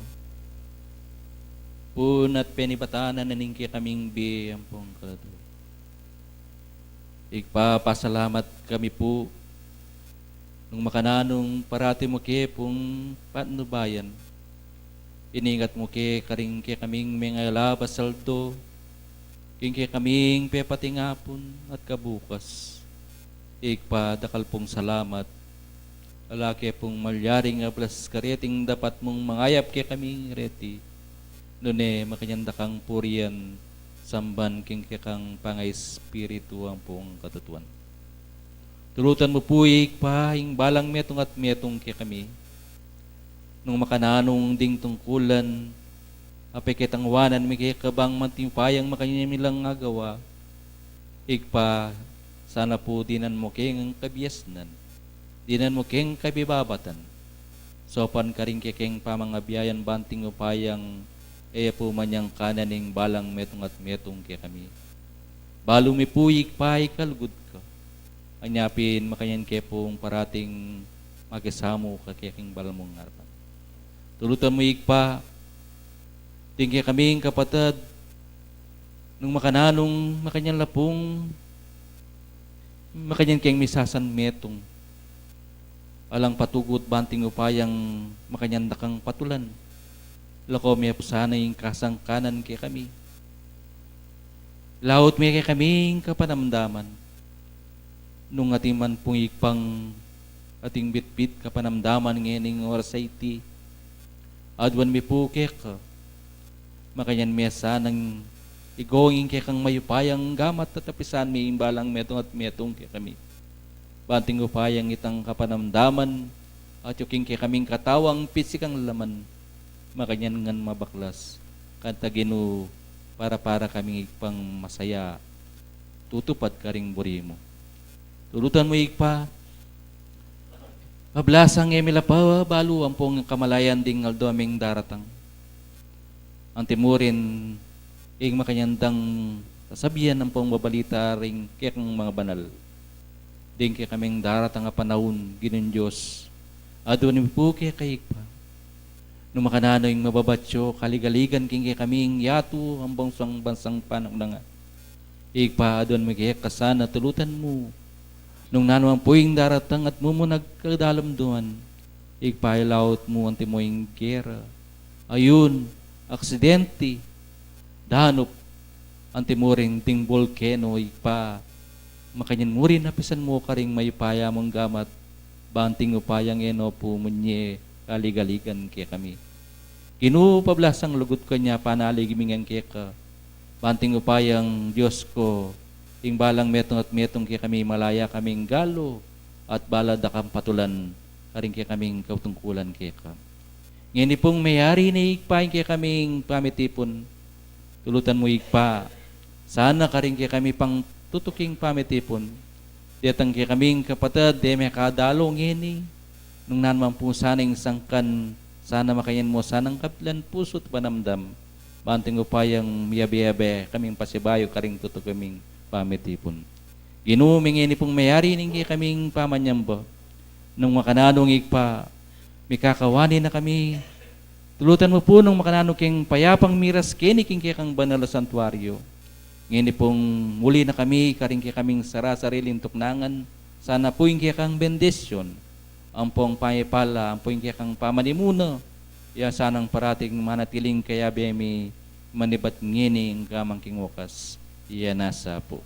pun at penibatan na ning kekaming bie ampong kaladua. Ibpa, pasalamat kami pu nung makananu parati mu ke pung patnubayan. Iningat mu ke karing kekaming mengalabas aldo, king kekaming pepatingapun at kabukas. Ibpa, dakal pung salamat. Ala ke pung malyaring ablas kareting dapat mung mangayap kekami reti. Nune makanyan da kang purian, samban king kekang pangaespiritu ampong katutuan. Tulutan mu pu, Ibpa, ing balang metung at metung kekami. Nung makananu ding tungkulan a peketangwanan mi keka bang mantimpayang makanyan mi lang agawa, Ibpa, sana pu dinan mu keng kabiasnan, dinan mu keng kabibabatan. Saupan karing kekeng pamangabiayan banting upayang e pu manyangkanan ing balang metung at metung kekami. Balu mi pu, Ibpa, ikalugud ka. Anya pin makanyan ke pung parating makisamu ka kekeng bala mung arapan. Tulutan mu, Ibpa, ding kekaming kapatad, nung makananung makanyan la pung makanyan keng misasan metung. Alang patugut banting upayang makanyan da kang patulan. Lako me pu sana ing kasangkanan kekami. Laut me kekaming kapanamdaman. Nung atin man pung Ibpang ating bitbit kapanamdaman ngening oras a iti, aduan mi pu keka, makanyan me sanang igong ing kekang mayupayang gamat at apisan me ing balang metung at metung kekami. Banting upayang itang kapanamdaman at yu king kekaming katawang pisikang laman, makanyan ngan mabaklas kanta Ginu, para para kaming Ibpang masaya, tutupad karing buri mu. Tulutan mu, Ibpa, pablasang e mi la pa balu ampong kamalayan ding aldo a meng daratang. Antimurin ing makanyan dang sasabian ampong babalita ring kekang mga banal. Ding kekaming daratang a panaun, Ginung Dios, aduan mi pu keka, Ibpa. Nung makananu ing mababatyu kaligaligan king kekaming yatu ampong sang bansang panagdangan, Ibpa, aduan mi keka sana, tulutan mu. Nung nanu man pu ing daratang at mumunag kadalamduan, Ibpa, ilaut mu antimo ing gera, ayun, aksidente, danup, antimurin ding bolkeno, Ibpa, makanyan mu rin apisan mu karing mayupaya mung gamat, banting upayang e no pu munye kaligaligan kekami. Ginu, pablasang lugud ku nya panalig mi ngan keka, banting upayang Dios ku, ing balang metung at metung kekami, malaya kaming galu at bala da kang patulan karing kekaming katungkulan keka. Ngeni pung meyari ne, Ibpa, ing kekaming pamitipun. Tulutan mu, Ibpa, sana karing kekami pang tutuking pamitipun, detang kekaming kapatad e mekadalu ngeni, nung nanu man pu sana ing sangkan, sana makanyan mu sanang kapilan pusu at panamdam, banting upayang miyabe-yabe kaming pasibayu karing tutuking pamitipun. Ginu, mengeni pung meyari ning kekaming pamanyamba. Nung makananu, Ibpa, mikakawani na kami, tulutan mu pu nung makananu keng payapang miras keni king kekang banal a santuario. Ngeni pung muli na kami karing kekaming sara-sariling tuknangan, sana pu ing kekang bendisyun, ampong pamipala, ampong kekang pamanimuna, ya sanang parating manatiling kayabe mi manibat ngeni angga man king wakas. Iya nasa pu.